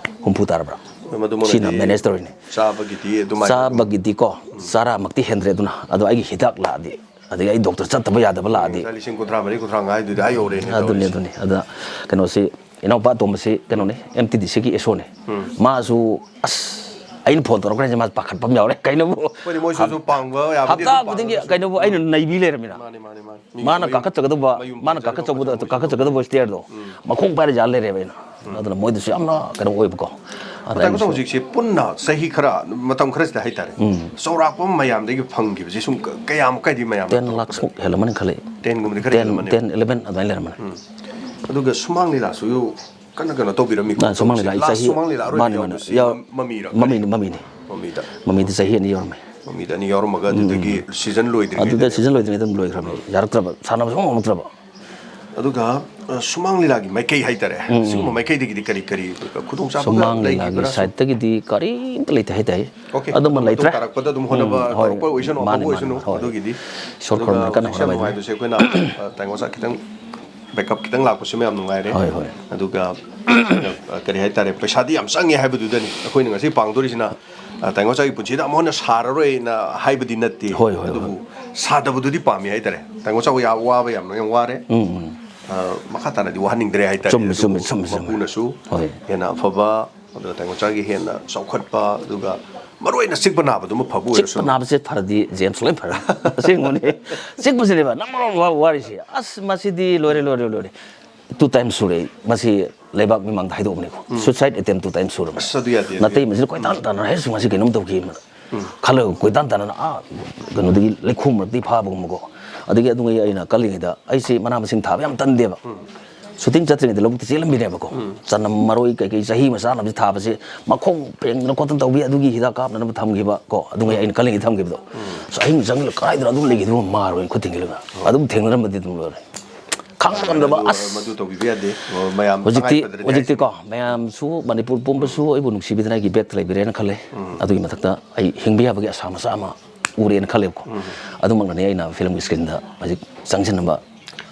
ꯍꯨꯝꯐꯨ ꯇꯥꯔꯕ꯭ꯔꯥ? ꯍꯣꯏ, ꯃꯗꯨꯃꯛꯅꯗꯤ ꯁꯤꯅ manage ꯇꯧꯔꯤꯅꯦ꯫ ꯆꯥꯕꯒꯤꯗꯤ ꯑꯗꯨꯃꯥꯏꯅ ꯑꯗꯨꯝ ꯆꯥꯕꯒꯤꯗꯤꯀꯣ, ꯎꯝ꯫ ꯆꯥꯔꯥꯃꯛꯇꯤ ꯍꯦꯟꯗ꯭ꯔꯦ ꯑꯗꯨꯅ, ꯑꯗꯣ ꯑꯩꯒꯤ ꯍꯤꯗꯥꯛ ꯂꯥꯛꯑꯗꯤ, ꯑꯗꯒꯤ ꯑꯩ doctor ꯆꯠꯇꯕ ꯌꯥꯗꯕ ꯂꯥꯛꯑꯗꯤ꯫ ꯉꯁꯥꯏ ꯂꯤꯁꯤꯡ ꯀꯨꯟꯊ꯭ꯔꯥ ꯃꯔꯤ, ꯀꯨꯟꯊ꯭ꯔꯥ ꯃꯉꯥ ꯍꯥꯏꯗꯨꯗꯤ ꯑꯥ ꯌꯧꯔꯦꯅꯦ ꯑꯗꯨꯅꯤ, ꯇꯧꯔꯤꯁꯦ꯫ ꯑꯗꯨꯅꯤ꯫ ꯑꯗ ꯀꯩꯅꯣꯁꯤ, ꯏꯅꯥꯎꯄꯥ ꯑꯇꯣꯝꯕꯁꯤ ꯀꯩꯅꯣꯅꯤ, M T D Cꯒꯤ S Oꯅꯤ꯫ ꯎꯝ꯫ ꯃꯥꯁꯨ ꯑꯁ, ꯑꯩꯅ phone ꯇꯧꯔꯛꯈ꯭ꯔꯦ ꯍꯥꯏꯁꯦ ꯃꯥꯁꯨ ꯄꯥꯈꯠꯄ ꯑꯃ ꯌꯥꯎꯔꯦ꯫ ꯀꯩꯅꯣꯕꯨ ꯑꯩꯈꯣꯏꯗꯤ ꯃꯣꯏꯁꯨ ꯍꯞ-, ꯁꯨꯝ ꯄꯥꯡꯕ ꯌꯥꯕꯗꯤ ꯍꯞꯇꯥ ꯑꯗꯨꯝ ꯈꯨꯗꯤꯡꯒꯤ ꯄꯥꯡꯉꯒꯁꯨ꯫ ꯀꯩꯅꯣꯕꯨ ꯑꯩꯅ ꯎꯝ꯫ ꯅꯩꯕꯤ ꯂꯩꯔꯝꯃꯤꯅ꯫ ꯃꯥꯅꯤ, ꯃꯥꯅꯤ, ꯃꯥꯅꯤ꯫ ꯃꯤꯒꯤ ꯃꯥꯅ ꯃꯌꯨꯝ, ꯀꯥꯈꯠꯆꯒꯗꯧꯕ, ꯃꯌꯨꯝ ꯃꯥꯅ ꯄꯥꯟꯖꯔꯤꯕ ꯀꯥꯈꯠꯆꯧꯕꯗ-, ꯃꯈꯜ ꯃꯈꯜ ꯀꯥꯈꯠꯆꯒꯗꯧꯕ ꯃꯣꯏꯁꯨ꯫ Stairꯗꯣ ꯎꯝ꯫ ꯃꯈꯣꯡ ꯄꯥꯏꯔ ꯌꯥꯜ ꯂꯩꯔꯦꯕ ꯑꯩꯅ꯫ ꯎꯝ꯫ ꯑꯗꯨꯅ ꯃꯣꯏꯗꯁꯨ ꯌꯥꯝꯅ ꯀꯩꯅꯣ ꯑꯣꯏꯕꯀꯣ꯫ ꯑꯗ ꯃꯇꯥꯏ ꯃꯇꯥꯏ ꯑꯩꯅꯁꯨ ꯍꯧꯖꯤꯛꯁꯦ ꯄꯨꯟꯅ ꯆꯍꯤ ꯈꯔ, ꯃꯇꯝ ꯈꯔꯁꯤꯗ ꯍꯥꯏꯇꯥꯔꯦ, ꯎꯝ꯫ ꯆꯥꯎꯔꯥꯛꯄ ꯑꯃ ꯃꯌꯥꯝꯗꯒꯤ ꯐꯪꯈꯤꯕꯁꯦ ꯁꯨꯝ ꯀ-, ꯀꯌꯥꯃꯨꯛꯀꯗꯤ ꯃꯌꯥꯝꯅ ten ꯇꯧꯔꯛꯄꯗ? Lakhꯃꯨꯛ ꯍꯦꯜꯂꯝꯃꯅꯤ ꯈꯜꯂꯤ꯫ Tenꯒꯨꯝꯕꯗꯤ ꯈꯔ ten, ꯍꯦꯜꯂꯝꯃꯅꯤ꯫ Ten, eleven ꯑꯗꯨꯃꯥꯏꯅ ꯂꯩꯔꯝꯃꯅꯤ꯫ ꯎꯝ꯫ ꯑꯗꯨꯒ ꯁꯨꯃꯥꯡ ꯂꯤꯂꯥꯁꯨ ꯀꯟꯅ ꯀꯩꯅꯣ ꯇꯧꯕꯤꯔꯝꯃꯤꯀꯣ ꯑꯥ, ꯁꯨꯃꯥꯡ ꯇꯧꯕꯁꯦ꯫ ꯂꯤꯂꯥ ꯑꯩ Last ꯆꯍꯤ, ꯁꯨꯃꯥꯡ ꯂꯤꯂꯥ ꯑꯔꯣꯏꯕ ꯃꯥꯅꯤ, ꯃꯥꯅꯤ꯫ ꯌꯥꯎꯕꯁꯤ ꯌꯥꯎ-, ꯃ-, ꯃꯃꯤꯔ ꯃꯃꯤꯅꯤ, ꯀꯔꯤꯅꯣ? ꯃꯃꯤꯅꯤ꯫ ꯃꯃꯤꯗ꯫ ꯃꯃꯤꯗ ꯆꯍꯤ ꯑꯅꯤ ꯌꯥꯎꯔꯝꯃꯦ꯫ ꯃꯃꯤꯗ ꯑꯅꯤ ꯌꯥꯎꯔꯝꯃꯒ ꯎꯝ꯫ ꯑꯗꯨꯗꯒꯤ season ꯂꯣꯏꯗ꯭ꯔꯤꯉꯩꯗ ꯑꯗꯨꯗ season ꯂꯣꯏꯗ꯭ꯔꯤꯉꯩꯗ ꯑꯗꯨꯝ ꯂꯣꯏꯈ꯭ꯔꯕꯅꯦ꯫ ꯎꯝ꯫ ꯌꯥꯔꯛꯇ꯭ꯔꯕ, ꯁꯥꯟꯅꯕꯁꯨ ꯑꯃꯨꯛ ꯉꯝꯃꯛꯇ꯭ꯔꯕ꯫ ꯑꯗꯨꯒ, ꯑ, ꯁꯨꯃꯥꯡ ꯂꯤꯂꯥꯒꯤ ꯃꯥꯏꯀꯩ ꯍꯥꯏꯇꯥꯔꯦ꯫ ꯎꯝ, ꯎꯝ꯫ ꯁꯤꯒꯨꯝꯕ ꯃꯥꯏꯀꯩꯗꯒꯤꯗꯤ ꯀꯔꯤ ꯀꯔꯤ ꯈꯨꯗꯣꯡꯆꯥꯕꯒ ꯁꯨꯃꯥꯡ ꯂꯤꯂꯥꯒꯤ ꯂꯩꯈꯤꯕ꯭ꯔꯥ ꯁꯨꯝ? Sideꯇꯒꯤꯗꯤ ꯀꯔꯤꯝꯇ ꯂꯩꯇꯦ ꯍꯥꯏꯇꯥꯏ꯫ Okay, ꯑꯗꯨꯝꯕ ꯑꯗꯨꯝ ꯃꯇꯨꯡ ꯂꯩꯇ꯭ꯔꯦ꯫ ꯇꯥꯔꯛꯄꯗ ꯑꯗꯨꯝ ꯍꯣꯠꯅꯕ ꯎꯝ, ꯍꯣꯏ꯫ ꯇꯧꯔꯛꯄ ꯑꯣꯏꯁꯅꯨ, ꯃꯥꯅꯤ, ꯑꯐꯕ ꯃꯥꯅꯤ, ꯑꯣꯏꯁꯅꯨ꯫ ꯍꯣꯏ꯫ ꯑꯗꯨꯒꯤꯗꯤ꯫ ꯏꯁꯣꯔ ꯑꯗꯨꯒ ꯈꯨꯔꯨꯝꯗꯅ ꯀꯟꯅ ꯍꯧꯖꯤꯛꯁꯦ ꯌꯥꯝ ꯍꯣꯠꯅꯕ ꯍꯥꯏꯗꯨꯅꯤ꯫ ꯅꯨꯡꯉꯥꯏꯕꯁꯦ ꯑꯩꯈꯣꯏꯅ, ꯑ, ꯇꯥꯏꯉꯣ ꯆꯥ ꯈꯤꯇꯪ backup ꯈꯤꯇꯪ ꯂꯥꯛꯄꯁꯤꯃ ꯌꯥꯝ ꯅꯨꯡꯉꯥꯏꯔꯦ꯫ ꯍꯣꯏ, ꯍꯣꯏ꯫ ꯑꯗꯨꯒ, ꯑ, ꯀꯔꯤ ꯍꯥꯏꯇꯥꯔꯦ, ꯄꯩꯁꯥꯗꯤ ꯌꯥꯝ ꯆꯪꯉꯦ ꯍꯥꯏꯕꯗꯨꯗꯅꯤ꯫ ꯑꯩꯈꯣꯏꯅ ꯉꯁꯤ ꯄꯥꯡꯗꯣꯔꯤꯁꯤꯅ, ꯑ, ꯇꯥꯏꯉꯣ ꯆꯥꯒꯤ ꯄꯨꯟꯁꯤꯗ ꯑꯃꯨꯛ ꯍꯟꯅ ꯁꯥꯔꯔꯣꯏꯅ ꯍꯥꯏꯕꯗꯤ ꯅꯠꯇꯦ꯫ ꯍꯣꯏ, ꯍꯣꯏ, ꯑꯗꯨꯕꯨ ꯍꯣꯏ꯫ ꯁꯥꯗꯕꯗꯨꯗꯤ ꯄꯥꯝꯃꯤ ꯍꯥꯏꯇꯥꯔꯦ꯫ ꯇꯥꯏꯉꯣ ꯆꯥꯕꯨ ꯌꯥ-, ꯋꯥꯕ ꯌꯥꯝꯅ ꯌꯥꯝ ꯋꯥꯔꯦ꯫ ꯎꯝ, ꯎꯝ꯫ ꯑ, ꯃꯈꯥ ꯇꯥꯅꯗꯤ ꯋꯥꯍꯟꯅꯤꯡꯗ꯭ꯔꯦ ꯍꯥꯏꯇꯥꯔꯦ꯫ ꯆꯨꯝꯃꯤ, ꯑꯗꯨꯕꯨ ꯆꯨꯝꯃꯤ, ꯆꯨꯝꯃꯤ, ꯆꯨꯝꯃꯤ꯫ ꯃꯄꯨꯅꯁꯨ ꯍꯣꯏ꯫ ꯍꯦꯟꯅ ꯑꯐꯕ, ꯑꯗꯨꯒ ꯇꯥꯏꯉꯣ ꯆꯥꯒꯤ ꯍꯦꯟꯅ ꯆꯥꯎꯈꯠꯄ, ꯑꯗꯨꯒ ꯃꯔꯨ ꯑꯣꯏꯅ ꯆꯤꯛꯄ ꯅꯥꯕꯗꯨꯃ ꯐꯕ ꯑꯣꯏꯔꯁꯅꯨ꯫ ꯆꯤꯛꯄ ꯅꯥꯕꯁꯦ ꯐꯔꯗꯤ James ꯂꯣꯏ ꯐꯔꯦ꯫ ꯑꯁꯦꯡꯕꯅꯦ꯫ ꯆꯤꯛꯄꯁꯤꯅꯦꯕ number one ꯋꯥ-, ꯋꯥꯔꯤꯁꯦ꯫ ꯑꯁ, ꯃꯁꯤꯗꯤ ꯂꯣꯏꯔꯦ, ꯂꯣꯏꯔꯦ, ꯂꯣꯏꯔꯦ꯫ Two times ꯁꯨꯔꯦ ꯑꯩ꯫ ꯃꯁꯤ ꯂꯩꯕꯥꯛ ꯃꯤꯃꯥꯡꯗ ꯍꯥꯏꯗꯣꯛꯑꯕꯅꯤꯀꯣ꯫ ꯎꯝ꯫ Suicide attempt two times ꯁꯨꯔꯕꯅꯦ꯫ ꯑꯁ, ꯑꯗꯨ ꯌꯥꯗꯦ, ꯑꯗꯨ ꯅꯥꯇꯩ ꯌꯥꯗꯦ꯫ ꯃꯁꯤꯗ ꯀꯣꯏꯇꯥꯟ ꯇꯥꯟꯅꯔ, "ꯍꯦ, ꯃꯁꯤ ꯀꯩꯅꯣꯝ ꯇꯧꯈꯤ" ꯈꯜꯂꯒ ꯀꯣꯏꯇꯥꯟ ꯇꯥꯟꯅꯅ, ꯑꯥ, ꯀꯩꯅꯣꯗꯒꯤ ꯂꯩꯈꯣꯝ ꯃꯔꯛꯇꯒꯤ ꯐꯥꯕꯒꯨꯝꯕꯀꯣ꯫ ꯑꯗꯒꯤ ꯑꯗꯨꯉꯩ ꯑꯩꯅ ꯀꯜꯂꯤꯉꯩꯗ ꯑꯩꯁꯦ ꯃꯅꯥ ꯃꯁꯤꯡ ꯊꯥꯕ ꯌꯥꯝ ꯇꯟꯗꯦꯕ꯫ ꯁꯨꯇꯤꯡ ꯆꯠꯇ꯭ꯔꯤꯉꯩꯗ ꯂꯧꯕꯨꯛꯇ ꯆꯦꯜꯂꯝꯃꯤꯅꯦꯕꯀꯣ꯫ ꯆꯅꯝ, ꯃꯔꯣꯏ, ꯀꯩꯀꯩ ꯆꯍꯤ ꯑꯃ ꯆꯥꯅꯕꯁꯦ ꯊꯥꯕꯁꯦ, ꯃꯈꯣꯡ ꯐꯦꯡꯗꯅ ꯈꯣꯠꯇꯅ ꯇꯧꯕꯤ, ꯑꯗꯨꯒꯤ ꯍꯤꯗꯥꯛ ꯀꯥꯞꯅꯅꯕ ꯊꯝꯈꯤꯕ ꯀꯣ, ꯑꯗꯨꯉꯩ ꯑꯩꯅ ꯀꯜꯂꯤꯉꯩ ꯊꯝꯈꯤꯕꯗꯣ꯫ ꯑꯁ, ꯑꯍꯤꯡ ꯆꯪꯁꯤꯜꯂ ꯀꯗꯥꯏꯗꯅꯣ ꯑꯗꯨꯝ ꯂꯩꯈꯤꯗꯨꯕ ꯃꯥꯔꯣꯏꯅ ꯈꯨꯠ ꯊꯤꯡꯖꯤꯜꯂꯒ꯫ ꯑꯗꯨꯝ ꯊꯦꯡꯅꯔꯝꯃꯗꯤ ꯑꯗꯨꯝ ꯂꯣꯏꯔꯦ꯫ ꯈꯥꯡꯕ ꯉꯝꯗꯕ꯫ ꯑꯗꯨ, ꯑꯁ꯫ ꯃꯗꯨ ꯇꯧꯕꯤꯕ ꯌꯥꯗꯦ꯫ ꯑꯣ, ꯃꯌꯥꯝ ꯍꯧꯖꯤꯛꯇꯤ, ꯇꯉꯥꯏ ꯐꯗ꯭ꯔꯗꯤ ꯍꯧꯖꯤꯛꯇꯤꯀꯣ, ꯍꯥꯏꯁꯤꯅꯤ꯫ ꯃꯌꯥꯝꯁꯨ, ꯃꯅꯤꯄꯨꯔ ꯄꯨꯝꯕꯁꯨ ꯑꯩꯕꯨ ꯅꯨꯡꯁꯤꯕꯤꯗꯅ ꯑꯩꯒꯤ back ꯇ ꯂꯩꯕꯤꯔꯦꯅ ꯈꯜꯂꯦ꯫ ꯑꯗꯨꯒꯤ ꯃꯊꯛꯇ ꯑꯩ ꯍꯤꯡꯕ ꯌꯥꯕꯒꯤ ꯑꯁꯥ ꯃꯆꯥ ꯑꯃ ꯎꯔꯦꯅ ꯈꯜꯂꯦꯕꯀꯣ꯫ ꯑꯗꯨꯃꯛꯅꯅꯦ ꯑꯩꯅ film ꯒꯤ screen ꯗ ꯍꯧꯖꯤꯛ ꯆꯪꯁꯤꯟꯅꯕ,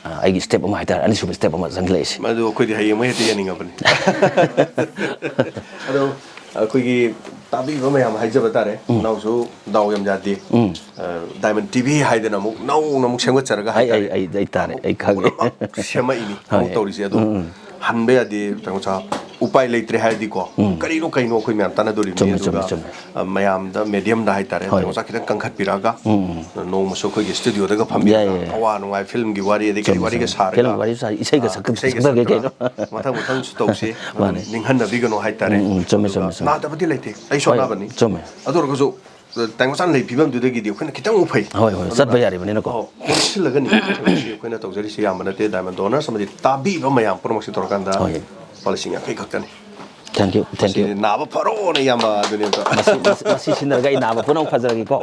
ꯑ, ꯑꯩꯒꯤ step ꯑꯃ ꯍꯥꯏꯇꯥꯔꯦ, ꯑꯅꯤꯁꯨꯕ step ꯑꯃ ꯆꯪꯁꯤꯜꯂꯛꯏꯁꯦ꯫ ꯃꯗꯨ ꯑꯩꯈꯣꯏꯗꯤ ꯍꯌꯦꯡꯃꯛ ꯍꯦꯛꯇ ꯌꯦꯡꯅꯤꯡꯉꯕꯅꯤ꯫ ꯑꯗꯣ ꯑꯩꯈꯣꯏꯒꯤ ꯇꯥꯕꯤꯕ ꯃꯌꯥꯝ ꯍꯥꯏꯖꯕ ꯇꯥꯔꯦ, ꯎꯝ꯫ ꯅꯅꯥꯎꯁꯨ ꯗꯥꯎ ꯌꯥꯝ ꯌꯥꯗꯦ꯫ ꯎꯝ꯫ ꯑ, Diamond T V ꯍꯥꯏꯗꯅ ꯑꯃꯨꯛ ꯅꯧꯅ ꯑꯃꯨꯛ ꯁꯦꯝꯒꯠꯆꯔꯒ ꯑꯩ, ꯑꯩ, ꯍꯥꯏꯇꯥꯔꯦ꯫ ꯑꯩ, ꯑꯩ ꯇꯥꯔꯦ, ꯑꯃꯨꯛ ꯑꯩ ꯈꯪꯉꯦ꯫ ꯄꯨꯝꯅꯃꯛ ꯁꯦꯝꯃꯛꯏꯅꯤ꯫ ꯍꯣꯏ꯫ ꯑꯃꯨꯛ ꯇꯧꯔꯤꯁꯦ꯫ ꯑꯗꯣ ꯎꯝ, ꯎꯝ꯫ ꯍꯟꯕ ꯌꯥꯗꯦ, ꯇꯥꯃꯣ ꯁꯥ, ꯎꯄꯥꯏ ꯂꯩꯇ꯭ꯔꯦ ꯍꯥꯏꯔꯗꯤꯀꯣ, ꯎꯝ꯫ ꯀꯔꯤꯅꯣ ꯀꯩꯅꯣ ꯑꯩꯈꯣꯏ ꯃꯌꯥꯝ ꯇꯥꯟꯅꯗꯣꯔꯤꯕꯅꯤ꯫ ꯆꯨꯝꯃꯦ, ꯆꯨꯝꯃꯦ, ꯑꯗꯨꯒ, ꯆꯨꯝꯃꯦ꯫ ꯑ, ꯃꯌꯥꯝꯗ, medium ꯗ ꯍꯥꯏꯇꯥꯔꯦ, ꯍꯣꯏ꯫ ꯇꯥꯃꯣ ꯁꯥ ꯈꯤꯇꯪ ꯀꯟꯈꯠꯄꯤꯔꯛꯑꯒ, ꯎꯝ, ꯎꯝ꯫ ꯅꯣꯡꯃꯁꯨ ꯑꯩꯈꯣꯏꯒꯤ studio ꯗꯒ ꯐꯝꯕꯤꯔꯒ ꯌꯥꯏ, ꯌꯥꯏ, ꯌꯥꯏ꯫ ꯑꯋꯥ ꯅꯨꯡꯉꯥꯏ film ꯒꯤ ꯋꯥꯔꯤ, ꯑꯗꯩ ꯀꯔꯤ ꯆꯨꯝꯃꯦ, ꯋꯥꯔꯤꯒ ꯆꯨꯝꯃꯦ꯫ ꯁꯥꯔꯒ, film ꯒꯤ ꯋꯥꯔꯤ ꯁꯥ-, ꯏꯁꯩꯒ ꯑ, ꯁꯛ-, ꯏꯁꯩꯒ ꯁꯛꯊꯒꯦ ꯁꯛꯇꯅ ꯀꯩꯅꯣ꯫ ꯃꯊꯪ ꯃꯊꯪꯁꯨ ꯇꯧꯁꯤ꯫ ꯃꯥꯅꯦ꯫ ꯅꯤꯡꯍꯟꯅꯕꯤꯒꯅꯣ ꯍꯥꯏꯇꯥꯔꯦ꯫ ꯎꯝ, ꯎꯝ, ꯆꯨꯝꯃꯦ, ꯑꯗꯨꯒ ꯆꯨꯝꯃꯦ, ꯆꯨꯝꯃꯦ꯫ ꯅꯥꯗꯕꯗꯤ ꯂꯩꯇꯦ꯫ ꯑꯩꯁꯨ ꯍꯣꯏ, ꯑꯅꯥꯕꯅꯤ꯫ ꯆꯨꯝꯃꯦ꯫ ꯑꯗꯨ ꯑꯣꯏꯔꯒꯁꯨ, ꯇꯥꯏꯕꯪ ꯆꯥꯅ ꯂꯩ ꯐꯤꯕꯝꯗꯨꯗꯒꯤꯗꯤ ꯑꯩꯈꯣꯏꯅ ꯈꯤꯇꯪ ꯑꯃꯨꯛ ꯐꯩ꯫ ꯍꯣꯏ, ꯍꯣꯏ, ꯑꯗꯨꯅ ꯆꯠꯄ ꯌꯥꯔꯤꯕꯅꯤꯅꯀꯣ꯫ ꯑꯣ, ꯄꯨꯟꯁꯤꯜꯂꯒꯅꯤ꯫ ꯃꯁꯤ ꯑꯩꯈꯣꯏꯅ ꯇꯧꯖꯔꯤꯁꯤ ꯌꯥꯝꯕ ꯅꯠꯇꯦ, Diamond Donors ꯑꯃꯗꯤ ꯇꯥꯕꯤꯕ ꯃꯌꯥꯝ ꯄꯨꯝꯅꯃꯛꯁꯤ ꯇꯧꯔꯀꯥꯟꯗ ꯍꯣꯏ꯫ ꯂꯨꯄꯥ ꯂꯤꯁꯤꯡ ꯌꯥꯡꯈꯩ ꯈꯛꯇꯅꯤ꯫ Thank you, thank you꯫ ꯃꯁꯤ ꯅꯥꯕ ꯐꯔꯣꯅ ꯏꯌꯥꯝꯕ ꯑꯗꯨꯅꯦ ꯑꯝꯇ꯫ ꯃꯁꯤ, ꯃꯁꯤ, ꯃꯁꯤ ꯁꯤꯟꯅꯔꯒ ꯑꯩ ꯅꯥꯕ ꯄꯨꯝꯅꯃꯛ ꯐꯖꯔꯒꯦꯀꯣ꯫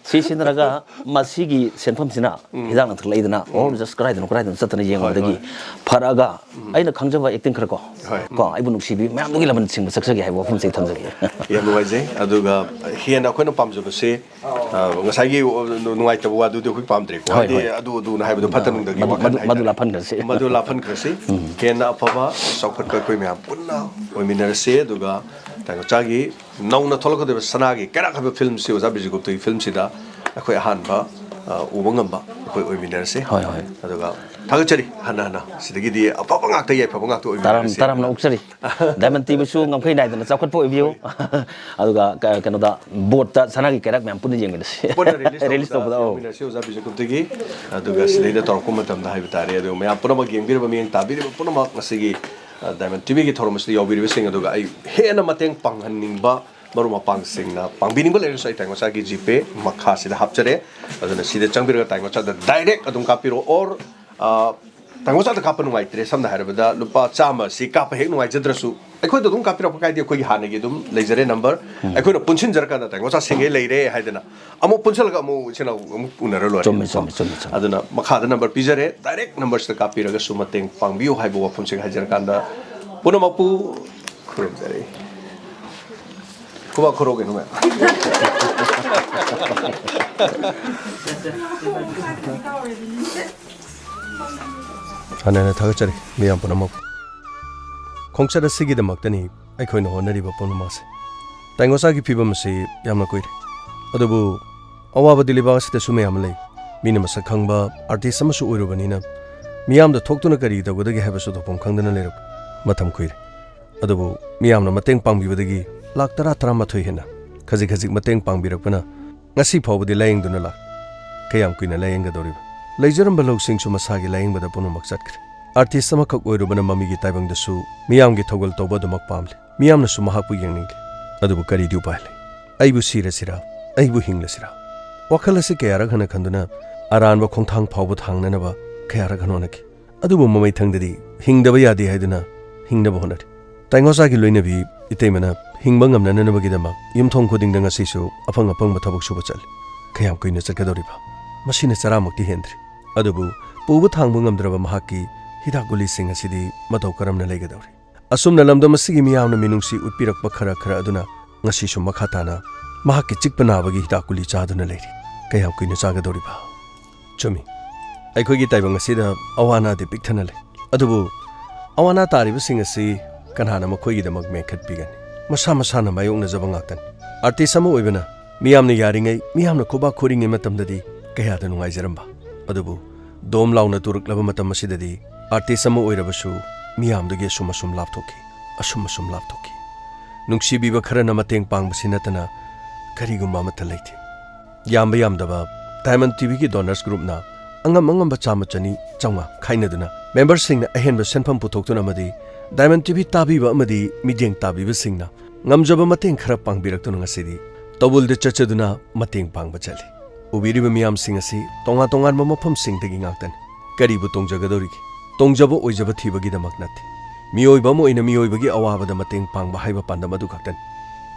ꯁꯤ ꯁꯤꯟꯅꯔꯒ ꯃꯁꯤꯒꯤ ꯁꯦꯟꯐꯝꯁꯤꯅ ꯎꯝ꯫ ꯍꯤꯗꯥꯛ ꯂꯥꯡꯊꯛ ꯂꯩꯗꯅ, ꯎꯝ꯫ ꯑꯣ, just ꯀꯗꯥꯏꯗꯅꯣ, ꯀꯗꯥꯏꯗꯅꯣ ꯆꯠꯇꯅ ꯍꯣꯏ, ꯌꯦꯡꯕꯗꯒꯤ ꯍꯣꯏ꯫ ꯐꯔꯛꯑꯒ ꯎꯝ꯫ ꯑꯩꯅ ꯈꯪꯖꯕ acting ꯈꯔ ꯀꯣ, ꯍꯣꯏ꯫ ꯀꯣ, ꯑꯩꯕꯨ ꯅꯨꯡꯁꯤꯕꯤ ꯃꯌꯥꯝꯗꯨꯒꯤ ꯂꯃꯟ ꯁꯤꯡꯕ ꯆꯠꯆꯒꯦ ꯍꯥꯏꯕ ꯋꯥꯐꯝꯁꯦ ꯑꯩ ꯊꯝꯖꯒꯦ꯫ ꯌꯥꯝ ꯅꯨꯡꯉꯥꯏꯖꯩ꯫ ꯑꯗꯨꯒ ꯍꯦꯟꯅ ꯑꯩꯈꯣꯏꯅ ꯄꯥꯝꯖꯕꯁꯦ, ꯑ, ꯉꯁꯥꯏꯒꯤ, ꯑ, ꯅꯨꯡꯉꯥꯏꯇꯕ ꯋꯥꯗꯨꯗꯤ ꯑꯩꯈꯣꯏ ꯄꯥꯝꯗ꯭ꯔꯦꯀꯣ꯫ ꯍꯣꯏ, ꯍꯥꯏꯗꯤ ꯍꯣꯏ꯫ ꯑꯗꯨ, ꯑꯗꯨꯅ ꯍꯥꯏꯕꯗꯣ ꯐꯠꯇ ꯅꯨꯡꯗꯒꯤ ꯃꯗꯨ, ꯋꯥꯈꯜ ꯃꯗꯨ, ꯃꯗꯨ ꯍꯥꯏꯇꯥꯔꯦ꯫ ꯂꯥꯞꯍꯟꯈ꯭ꯔꯁꯤ꯫ ꯃꯗꯨ ꯂꯥꯞꯍꯟꯈ꯭ꯔꯁꯤ꯫ ꯎꯝ꯫ ꯍꯦꯟꯅ ꯑꯐꯕ ꯆꯥꯎꯈꯠꯄ ꯑꯩꯈꯣꯏ ꯃꯌꯥꯝ ꯄꯨꯟꯅ ꯑꯣꯏꯃꯤꯟꯅꯔꯁꯤ꯫ ꯑꯗꯨꯒ ꯇꯥꯏꯕꯪꯆꯥꯒꯤ ꯅꯧꯅ ꯊꯣꯛꯂꯛꯀꯗꯧꯔꯤꯕ ꯁꯅꯥꯒꯤ ꯀꯩꯔꯥꯛ ꯍꯥꯏꯕ film ꯁꯤ ꯑꯣꯖꯥ ꯕꯤꯖꯨꯒꯨꯞꯇꯒꯤ film ꯁꯤꯗ ꯑꯩꯈꯣꯏ ꯑꯍꯥꯟꯕ, ꯑ, ꯎꯕ ꯉꯝꯕ ꯑꯩꯈꯣꯏ ꯑꯣꯏꯃꯤꯟꯅꯔꯁꯤ꯫ ꯍꯣꯏ, ꯍꯣꯏ꯫ ꯑꯗꯨꯒ ꯊꯥꯒꯠꯆꯔꯤ ꯍꯟꯅ ꯍꯟꯅ꯫ ꯁꯤꯗꯒꯤꯗꯤ ꯑꯐꯕ ꯉꯥꯛꯇ, ꯌꯥꯏꯐꯕ ꯉꯥꯛꯇ ꯇꯔꯥꯝ-, ꯑꯣꯏꯃꯤꯟꯅꯔꯁꯤ꯫ ꯇꯔꯥꯝꯅ ꯑꯣꯛꯆꯔꯤ꯫ Diamond T V ꯁꯨ ꯉꯝꯈꯩ ꯅꯥꯏꯗꯅ ꯆꯥꯎꯈꯠꯄ ꯑꯣꯏꯕꯤꯌꯨ꯫ ꯍꯣꯏ꯫ ꯑꯗꯨꯒ ꯀ-, ꯀꯩꯅꯣꯗ, board ꯇ ꯁꯅꯥꯒꯤ ꯀꯩꯔꯥꯛ ꯃꯌꯥꯝ ꯄꯨꯟꯅ ꯌꯦꯡꯃꯤꯟꯅꯁꯤ꯫ ꯄꯨꯟꯅ release release ꯇꯧꯕꯗ, ꯇꯧꯕꯗ, ꯑꯧ꯫ ꯌꯦꯡꯃꯤꯟꯅꯁꯤ ꯑꯣꯖꯥ ꯕꯤꯖꯨꯒꯨꯞꯇꯒꯤ꯫ ꯑꯗꯨꯒ ꯁꯤꯗꯩꯗ ꯇꯧꯔꯛꯄ ꯃꯇꯝꯗ ꯍꯥꯏꯕ ꯇꯥꯔꯦ꯫ ꯑꯗꯨꯒ ꯃꯌꯥꯝ ꯄꯨꯝꯅꯃꯛ ꯌꯦꯡꯕꯤꯔꯤꯕ, ꯃꯤꯠꯌꯦꯡ ꯇꯥꯕꯤꯔꯤꯕ ꯄꯨꯝꯅꯃꯛ ꯉꯁꯤꯒꯤ, ꯑ, Diamond T V ꯒꯤ ꯊꯧꯔꯝ ꯑꯁꯤꯗ ꯌꯥꯎꯕꯤꯔꯤꯕꯁꯤꯡ ꯑꯗꯨꯒ ꯑꯩ ꯍꯦꯟꯅ ꯃꯇꯦꯡ ꯄꯥꯡꯍꯟꯅꯤꯡꯕ ꯃꯔꯨꯞ ꯃꯄꯥꯡꯁꯤꯡꯅ ꯄꯥꯡꯕꯤꯅꯤꯡꯕ ꯂꯩꯔꯁꯨ, ꯑꯩ ꯇꯥꯏꯉꯣꯆꯥꯒꯤ ꯖꯤꯄꯦ ꯃꯈꯥꯁꯤꯗ ꯍꯥꯞꯆꯔꯦ꯫ ꯑꯗꯨꯅ ꯁꯤꯗ ꯆꯪꯕꯤꯔꯒ ꯇꯥꯏꯉꯣꯆꯥꯗ ꯗꯥꯏꯔꯦꯛ ꯑꯗꯨꯝ ꯀꯥꯞꯄꯤꯔꯣ꯫ ꯑꯣꯔ ꯇꯥꯏꯉꯣꯆꯥꯗ ꯀꯥꯞꯄ ꯅꯨꯡꯉꯥꯏꯇ꯭ꯔꯦ, ꯁꯝꯅ ꯍꯥꯏꯔꯕꯗ ꯂꯨꯄꯥ ꯆꯥꯝꯃ ꯑꯁꯤ ꯀꯥꯞꯄ ꯍꯦꯛ ꯅꯨꯡꯉꯥꯏꯖꯗ꯭ꯔꯁꯨ, ꯑꯩꯈꯣꯏꯗ ꯑꯗꯨꯝ ꯀꯥꯞꯄꯤꯔꯛꯄ ꯀꯥꯏꯗꯦ꯫ ꯑꯩꯈꯣꯏꯒꯤ ꯍꯥꯟꯅꯒꯤ ꯑꯗꯨꯝ ꯂꯩꯖꯔꯦ ꯅꯝꯕꯔ꯫ ꯑꯩꯈꯣꯏꯅ ꯄꯨꯟꯁꯤꯟꯖꯔꯀꯥꯟꯗ ꯇꯥꯏꯉꯣꯆꯥ ꯁꯦꯡꯉꯩ ꯂꯩꯔꯦ ꯍꯥꯏꯗꯅ ꯑꯃꯨꯛ ꯄꯨꯟꯁꯤꯜꯂꯒ ꯑꯃꯨꯛ ꯏꯆꯤꯟ ꯏꯅꯥꯎ ꯑꯃꯨꯛ ꯎꯅꯔ ꯂꯣꯏꯔꯦ꯫ ꯆꯨꯝꯃꯤ, ꯆꯨꯝꯃꯤ, ꯆꯨꯝꯃꯤ, ꯆꯨꯝꯃꯤ꯫ ꯑꯗꯨꯅ ꯃꯈꯥꯗ ꯅꯝꯕꯔ ꯄꯤꯖꯔꯦ, ꯗꯥꯏꯔꯦꯛ ꯅꯝꯕꯔꯁꯤꯗ ꯀꯥꯞꯄꯤꯔꯒꯁꯨ ꯃꯇꯦꯡ ꯄꯥꯡꯕꯤꯌꯨ ꯍꯥꯏꯕ ꯋꯥꯐꯝꯁꯤꯒ ꯍꯥꯏꯖꯔꯀꯥꯟꯗ ꯄꯨꯝꯅꯃꯛꯄꯨ ꯈꯨꯔꯨꯝꯖꯔꯤ꯫ ꯈꯨꯕꯥꯛ ꯈꯨꯔꯧ ꯀꯩꯅꯣ ꯃꯌꯥꯝ꯫ ꯍꯥꯟꯅ ꯍꯥꯟꯅ ꯊꯥꯒꯠꯆꯔꯤ ꯃꯤꯌꯥꯝ ꯄꯨꯝꯅꯃꯛ꯫ ꯈꯣꯡꯆꯠ ꯑꯁꯤꯒꯤꯗꯃꯛꯇꯅꯤ ꯑꯩꯈꯣꯏꯅ ꯍꯣꯠꯅꯔꯤꯕ ꯄꯨꯝꯅꯃꯛꯁꯦ꯫ ꯇꯥꯏꯉꯣꯆꯥꯒꯤ ꯐꯤꯕꯝ ꯑꯁꯤ ꯌꯥꯝꯅ ꯀꯨꯏꯔꯦ, ꯑꯗꯨꯕꯨ ꯑꯋꯥꯕꯗꯤ ꯂꯩꯕꯥꯛ ꯑꯁꯤꯗꯁꯨ ꯃꯌꯥꯝ ꯑꯃ ꯂꯩ꯫ ꯃꯤꯅ ꯃꯁꯛ ꯈꯪꯕ ꯑꯥꯔꯇꯤꯁ ꯑꯃꯁꯨ ꯑꯣꯏꯔꯨꯕꯅꯤꯅ ꯃꯤꯌꯥꯝꯗ ꯊꯣꯛꯇꯨꯅ ꯀꯔꯤ ꯇꯧꯒꯗꯒꯦ ꯍꯥꯏꯕꯁꯨ ꯊꯣꯛꯐꯝ ꯈꯪꯗꯅ ꯂꯩꯔꯕ ꯃꯇꯝ ꯀꯨꯏꯔꯦ꯫ ꯑꯗꯨꯕꯨ ꯃꯤꯌꯥꯝꯅ ꯃꯇꯦꯡ ꯄꯥꯡꯕꯤꯕꯗꯒꯤ ꯂꯥꯛ ꯇꯔꯥ, ꯇꯔꯥꯃꯥꯊꯣꯏ ꯍꯦꯟꯅ ꯈꯖꯤꯛ ꯈꯖꯤꯛ ꯃꯇꯦꯡ ꯄꯥꯡꯕꯤꯔꯛꯄꯅ ꯉꯁꯤ ꯐꯥꯎꯕꯗꯤ ꯂꯥꯌꯦꯡꯗꯨꯅ ꯂꯥꯛꯂꯤ꯫ ꯀꯌꯥꯝ ꯀꯨꯏꯅ ꯂꯥꯌꯦꯡꯒꯗꯧꯔꯤꯕ? ꯂꯩꯖꯔꯝꯕ ꯂꯧꯁꯤꯡꯁꯨ ꯃꯁꯥꯒꯤ ꯂꯥꯌꯦꯡꯕꯗ ꯄꯨꯝꯅꯃꯛ ꯆꯠꯈ꯭ꯔꯦ꯫ ꯑꯥꯔꯇꯤꯁ ꯑꯃꯈꯛ ꯑꯣꯏꯔꯨꯕꯅ ꯃꯃꯤꯒꯤ ꯇꯥꯏꯕꯪꯗꯁꯨ ꯃꯤꯌꯥꯝꯒꯤ ꯊꯧꯒꯜ ꯇꯧꯕ ꯑꯗꯨꯃꯛ ꯄꯥꯝꯂꯤ꯫ ꯃꯤꯌꯥꯝꯅꯁꯨ ꯃꯍꯥꯛꯄꯨ ꯌꯦꯡꯅꯤꯡꯂꯤ꯫ ꯑꯗꯨꯕꯨ ꯀꯔꯤꯗꯤ ꯎꯄꯥꯏ ꯂꯩ? ꯑꯩꯕꯨ ꯁꯤꯔꯁꯤꯔꯥ? ꯑꯩꯕꯨ ꯍꯤꯡꯂꯁꯤꯔꯥ? ꯋꯥꯈꯜ ꯑꯁꯤ ꯀꯌꯥꯔꯛ ꯍꯟꯅ ꯈꯟꯗꯨꯅ ꯑꯔꯥꯟꯕ ꯈꯣꯡꯊꯥꯡ ꯐꯥꯎꯕ ꯊꯥꯡꯅꯅꯕ ꯀꯌꯥꯔꯛ ꯍꯟꯅ ꯍꯣꯠꯅꯈꯤ꯫ ꯑꯗꯨꯕꯨ ꯃꯃꯩꯊꯪꯗꯗꯤ ꯍꯤꯡꯗꯕ ꯌꯥꯗꯦ ꯍꯥꯏꯗꯨꯅ ꯍꯤꯡꯅꯕ ꯍꯣꯠꯅꯔꯤ꯫ ꯇꯥꯏꯉꯣꯆꯥꯒꯤ ꯂꯣꯏꯅꯕꯤ ꯏꯇꯩꯃꯅ ꯍꯤꯡꯕ ꯉꯝꯅꯅꯕꯒꯤꯗꯃꯛ ꯌꯨꯝꯊꯣꯡ ꯈꯨꯗꯤꯡꯗ ꯉꯁꯤꯁꯨ ꯑꯐꯪ ꯑꯐꯪꯕ ꯊꯕꯛ ꯁꯨꯕ ꯆꯠꯂꯤ꯫ ꯀꯌꯥꯝ ꯀꯨꯏꯅ ꯆꯠꯀꯗꯧꯔꯤꯕ? ꯃꯁꯤꯅ ꯆꯔꯥꯃꯛꯇꯤ ꯍꯦꯟꯗ꯭ꯔꯤ꯫ ꯑꯗꯨꯕꯨ ꯄꯨꯕ ꯊꯥꯡꯕ ꯉꯝꯗ꯭ꯔꯕ ꯃꯍꯥꯛꯀꯤ ꯍꯤꯗꯥꯛ ꯒꯨꯂꯤꯁꯤꯡ ꯑꯁꯤꯗꯤ ꯃꯇꯧ ꯀꯔꯝꯅ ꯂꯩꯒꯗꯧꯔꯤ? ꯑꯁꯨꯝꯅ ꯂꯝꯗꯝ ꯑꯁꯤꯒꯤ ꯃꯤꯌꯥꯝꯅ ꯃꯤꯅꯨꯡꯁꯤ ꯎꯠꯄꯤꯔꯛꯄ ꯈꯔ ꯈꯔ ꯑꯗꯨꯅ ꯉꯁꯤꯁꯨ ꯃꯈꯥ ꯇꯥꯅ ꯃꯍꯥꯛꯀꯤ ꯆꯤꯛꯄ ꯅꯥꯕꯒꯤ ꯍꯤꯗꯥꯛ ꯒꯨꯂꯤ ꯆꯥꯗꯨꯅ ꯂꯩꯔꯤ꯫ ꯀꯌꯥꯝ ꯀꯨꯏꯅ ꯆꯥꯒꯗꯧꯔꯤꯕ? ꯆꯨꯝꯃꯤ, ꯑꯩꯈꯣꯏꯒꯤ ꯇꯥꯏꯕꯪ ꯑꯁꯤꯗ ꯑꯋꯥ ꯑꯅꯥꯗꯤ ꯄꯤꯛ ꯊꯟꯅ ꯂꯩ꯫ ꯑꯗꯨꯕꯨ ꯑꯋꯥ ꯑꯅꯥ ꯇꯥꯔꯤꯕꯁꯤꯡ ꯑꯁꯤ ꯀꯅꯥꯅ ꯃꯈꯣꯏꯒꯤꯗꯃꯛ ꯃꯦꯟꯈꯠꯄꯤꯒꯅꯤ? ꯃꯁꯥ ꯃꯁꯥꯅ ꯃꯥꯌꯣꯛꯅꯖꯕ ꯉꯥꯛꯇꯅꯤ꯫ ꯑꯥꯔꯇꯤꯁ ꯑꯃ ꯑꯣꯏꯕꯅ ꯃꯤꯌꯥꯝꯅ ꯌꯥꯔꯤꯉꯩ, ꯃꯤꯌꯥꯝꯅ ꯈꯨꯕꯥꯛ ꯈꯨꯔꯤꯉꯩ ꯃꯇꯝꯗꯗꯤ ꯀꯌꯥꯗ ꯅꯨꯡꯉꯥꯏꯖꯔꯝꯕ꯫ ꯑꯗꯨꯕꯨ ꯗꯣꯝ ꯂꯥꯎꯅ ꯇꯨꯔꯛꯂꯕ ꯃꯇꯝ ꯑꯁꯤꯗꯗꯤ ꯑꯥꯔꯇꯤꯁ ꯑꯃ ꯑꯣꯏꯔꯕꯁꯨ ꯃꯤꯌꯥꯝꯗꯒꯤ ꯑꯁꯨꯝ ꯑꯁꯨꯝ ꯂꯥꯞꯊꯣꯛꯈꯤ, ꯑꯁꯨꯝ ꯑꯁꯨꯝ ꯂꯥꯞꯊꯣꯛꯈꯤ꯫ ꯅꯨꯡꯁꯤꯕꯤꯕ ꯈꯔꯅ ꯃꯇꯦꯡ ꯄꯥꯡꯕꯁꯤ ꯅꯠꯇꯅ ꯀꯔꯤꯒꯨꯝꯕ ꯑꯃꯠꯇ ꯂꯩꯇꯦ꯫ ꯌꯥꯝꯕ ꯌꯥꯝꯗꯕ ꯗꯥꯏꯃꯟ ꯇꯤꯚꯤꯒꯤ ꯗꯣꯅꯔꯁ ꯒ꯭ꯔꯨꯞꯅ ꯑꯉꯝ ꯑꯉꯝꯕ ꯆꯥꯝꯃ, ꯆꯅꯤ, ꯆꯥꯝꯃꯉꯥ ꯈꯥꯏꯅꯗꯨꯅ ꯃꯦꯝꯕꯔꯁꯤꯡꯅ ꯑꯍꯦꯟꯕ ꯁꯦꯟꯐꯝ ꯄꯨꯊꯣꯛꯇꯨꯅ ꯑꯃꯗꯤ ꯗꯥꯏꯃꯟ ꯇꯤꯚꯤ ꯇꯥꯕꯤꯕ ꯑꯃꯗꯤ ꯃꯤꯠꯌꯦꯡ ꯇꯥꯕꯤꯕꯁꯤꯡꯅ ꯉꯝꯖꯕ ꯃꯇꯦꯡ ꯈꯔ ꯄꯥꯡꯕꯤꯔꯛꯇꯨꯅ ꯉꯁꯤꯗꯤ ꯇꯧꯕꯜꯗ ꯆꯠꯆꯗꯨꯅ ꯃꯇꯦꯡ ꯄꯥꯡꯕ ꯆꯠꯂꯤ꯫ ꯎꯕꯤꯔꯤꯕ ꯃꯤꯌꯥꯝꯁꯤꯡ ꯑꯁꯤ ꯇꯣꯉꯥꯟ ꯇꯣꯉꯥꯟꯕ ꯃꯐꯝꯁꯤꯡꯗꯒꯤ ꯉꯥꯛꯇꯅꯤ꯫ ꯀꯔꯤꯕꯨ ꯇꯣꯡꯖꯒꯗꯧꯔꯤꯒꯦ? ꯇꯣꯡꯖꯕ ꯑꯣꯏꯖꯕ ꯊꯤꯕꯒꯤꯗꯃꯛ ꯅꯠꯇꯦ꯫ ꯃꯤꯑꯣꯏꯕ ꯑꯃ ꯑꯣꯏꯅ ꯃꯤꯑꯣꯏꯕꯒꯤ ꯑꯋꯥꯕꯗ ꯃꯇꯦꯡ ꯄꯥꯡꯕ ꯍꯥꯏꯕ ꯄꯥꯟꯗꯝ ꯑꯗꯨ ꯈꯛꯇꯅꯤ꯫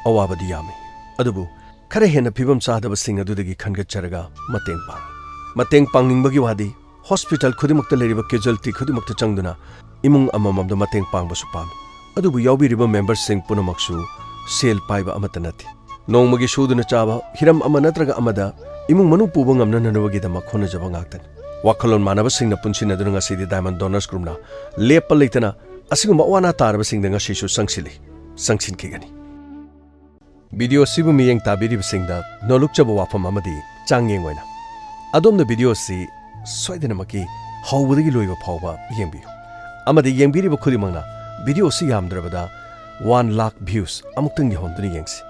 ꯑꯋꯥꯕꯗꯤ ꯌꯥꯝꯃꯤ, ꯑꯗꯨꯕꯨ ꯈꯔ ꯍꯦꯟꯅ ꯐꯤꯕꯝ ꯆꯥꯗꯕꯁꯤꯡ ꯑꯗꯨꯗꯒꯤ ꯈꯟꯒꯠꯆꯔꯒ ꯃꯇꯦꯡ ꯄꯥꯡꯏ꯫ ꯃꯇꯦꯡ ꯄꯥꯡꯅꯤꯡꯕꯒꯤ ꯋꯥꯗꯤ ꯍꯣꯁꯄꯤꯇꯥꯜ ꯈꯨꯗꯤꯡꯃꯛꯇ ꯂꯩꯔꯤꯕ ꯀꯦꯖꯨꯋꯦꯜꯇꯤ ꯈꯨꯗꯤꯡꯃꯛꯇ ꯆꯪꯗꯨꯅ ꯏꯃꯨꯡ ꯑꯃꯃꯝꯗ ꯃꯇꯦꯡ ꯄꯥꯡꯕꯁꯨ ꯄꯥꯝꯃꯤ꯫ ꯑꯗꯨꯕꯨ ꯌꯥꯎꯕꯤꯔꯤꯕ ꯃꯦꯝꯕꯔꯁꯤꯡ ꯄꯨꯝꯅꯃꯛꯁꯨ ꯁꯦꯜ ꯄꯥꯏꯕ ꯑꯃꯠꯇ ꯅꯠꯇꯦ꯫ ꯅꯣꯡꯃꯒꯤ ꯁꯨꯗꯨꯅ ꯆꯥꯕ, ꯍꯤꯔꯝ ꯑꯃ ꯅꯠꯇ꯭ꯔꯒ ꯑꯃꯗ ꯏꯃꯨꯡ ꯃꯅꯨꯡ ꯄꯨꯕ ꯉꯝꯅꯅꯕꯒꯤꯗꯃꯛ ꯍꯣꯠꯅꯖꯕ ꯉꯥꯛꯇꯅꯤ꯫ ꯋꯥꯈꯜꯂꯣꯟ ꯃꯥꯟꯅꯕꯁꯤꯡꯅ ꯄꯨꯟꯁꯤꯟꯅꯗꯨꯅ ꯉꯁꯤꯗꯤ ꯗꯥꯏꯃꯟ ꯗꯣꯅꯔꯁ ꯒ꯭ꯔꯨꯞꯅ ꯂꯦꯞꯄ ꯂꯩꯇꯅ ꯑꯁꯤꯒꯨꯝꯕ ꯑꯋꯥ ꯑꯅꯥ ꯇꯥꯔꯕꯁꯤꯡꯗ ꯉꯁꯤꯁꯨ ꯆꯪꯁꯤꯜꯂꯤ, ꯆꯪꯁꯤꯟꯈꯤꯒꯅꯤ꯫ ꯚꯤꯗꯤꯑꯣ ꯑꯁꯤꯕꯨ ꯃꯤꯠꯌꯦꯡ ꯇꯥꯕꯤꯔꯤꯕꯁꯤꯡꯗ ꯅꯣꯂꯨꯛꯆꯕ ꯋꯥꯐꯝ ꯑꯃꯗꯤ ꯆꯥꯡꯌꯦꯡ ꯑꯣꯏꯅ ꯑꯗꯣꯝꯅ ꯚꯤꯗꯤꯑꯣ ꯑꯁꯤ ꯁꯣꯏꯗꯅꯃꯛꯀꯤ ꯍꯧꯕꯗꯒꯤ ꯂꯣꯏꯕ ꯐꯥꯎꯕ ꯌꯦꯡꯕꯤꯌꯨ꯫ ꯑꯃꯗꯤ ꯌꯦꯡꯕꯤꯔꯤꯕ ꯈꯨꯗꯤꯡꯃꯛꯅ ꯚꯤꯗꯤꯑꯣ ꯑꯁꯤ ꯌꯥꯝꯗ꯭ꯔꯕꯗ ꯋꯥꯟ ꯂꯥꯈ ꯚ꯭ꯌꯨꯁ ꯑꯃꯨꯛꯇꯪ ꯌꯧꯍꯟꯗꯨꯅ ꯌꯦꯡꯁꯤ꯫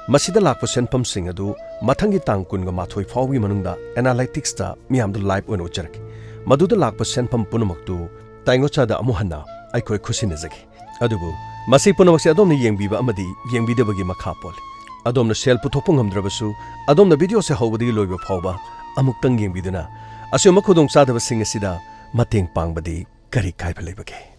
ꯃꯁꯤꯗ ꯂꯥꯛꯄ ꯁꯦꯟꯐꯝꯁꯤꯡ ꯑꯗꯨ ꯃꯊꯪꯒꯤ ꯇꯥꯡ ꯀꯨꯟꯒ ꯃꯥꯊꯣꯏ ꯐꯥꯎꯕꯒꯤ ꯃꯅꯨꯡꯗ ꯑꯦꯅꯥꯂꯥꯏꯇꯤꯛꯁꯇ ꯃꯤꯌꯥꯝꯗ ꯂꯥꯏꯚ ꯑꯣꯏꯅ ꯎꯠꯆꯔꯛꯀꯦ꯫ ꯃꯗꯨꯗ ꯂꯥꯛꯄ ꯁꯦꯟꯐꯝ ꯄꯨꯝꯅꯃꯛꯇꯨ ꯇꯥꯏꯉꯣꯆꯥꯗ ꯑꯃꯨꯛ ꯍꯟꯅ ꯑꯩꯈꯣꯏ ꯈꯨꯠꯁꯤꯟꯅꯖꯒꯦ꯫ ꯑꯗꯨꯕꯨ ꯃꯁꯤ ꯄꯨꯝꯅꯃꯛꯁꯦ ꯑꯗꯣꯝꯅ ꯌꯦꯡꯕꯤꯕ ꯑꯃꯗꯤ ꯌꯦꯡꯕꯤꯗꯕꯒꯤ ꯃꯈꯥ ꯄꯣꯜꯂꯤ꯫ ꯑꯗꯣꯝꯅ ꯁꯦꯜ ꯄꯨꯊꯣꯛꯄ ꯉꯝꯗ꯭ꯔꯕꯁꯨ, ꯑꯗꯣꯝꯅ ꯚꯤꯗꯤꯑꯣꯁꯦ ꯍꯧꯕꯗꯒꯤ ꯂꯣꯏꯕ ꯐꯥꯎꯕ ꯑꯃꯨꯛꯇꯪ ꯌꯦꯡꯕꯤꯗꯨꯅ ꯑꯁꯤꯒꯨꯝꯕ ꯈꯨꯗꯣꯡꯆꯥꯗꯕꯁꯤꯡ ꯑꯁꯤꯗ ꯃꯇꯦꯡ ꯄꯥꯡꯕꯗꯤ ꯀꯔꯤ ꯀꯥꯏꯕ ꯂꯩꯕꯒꯦ?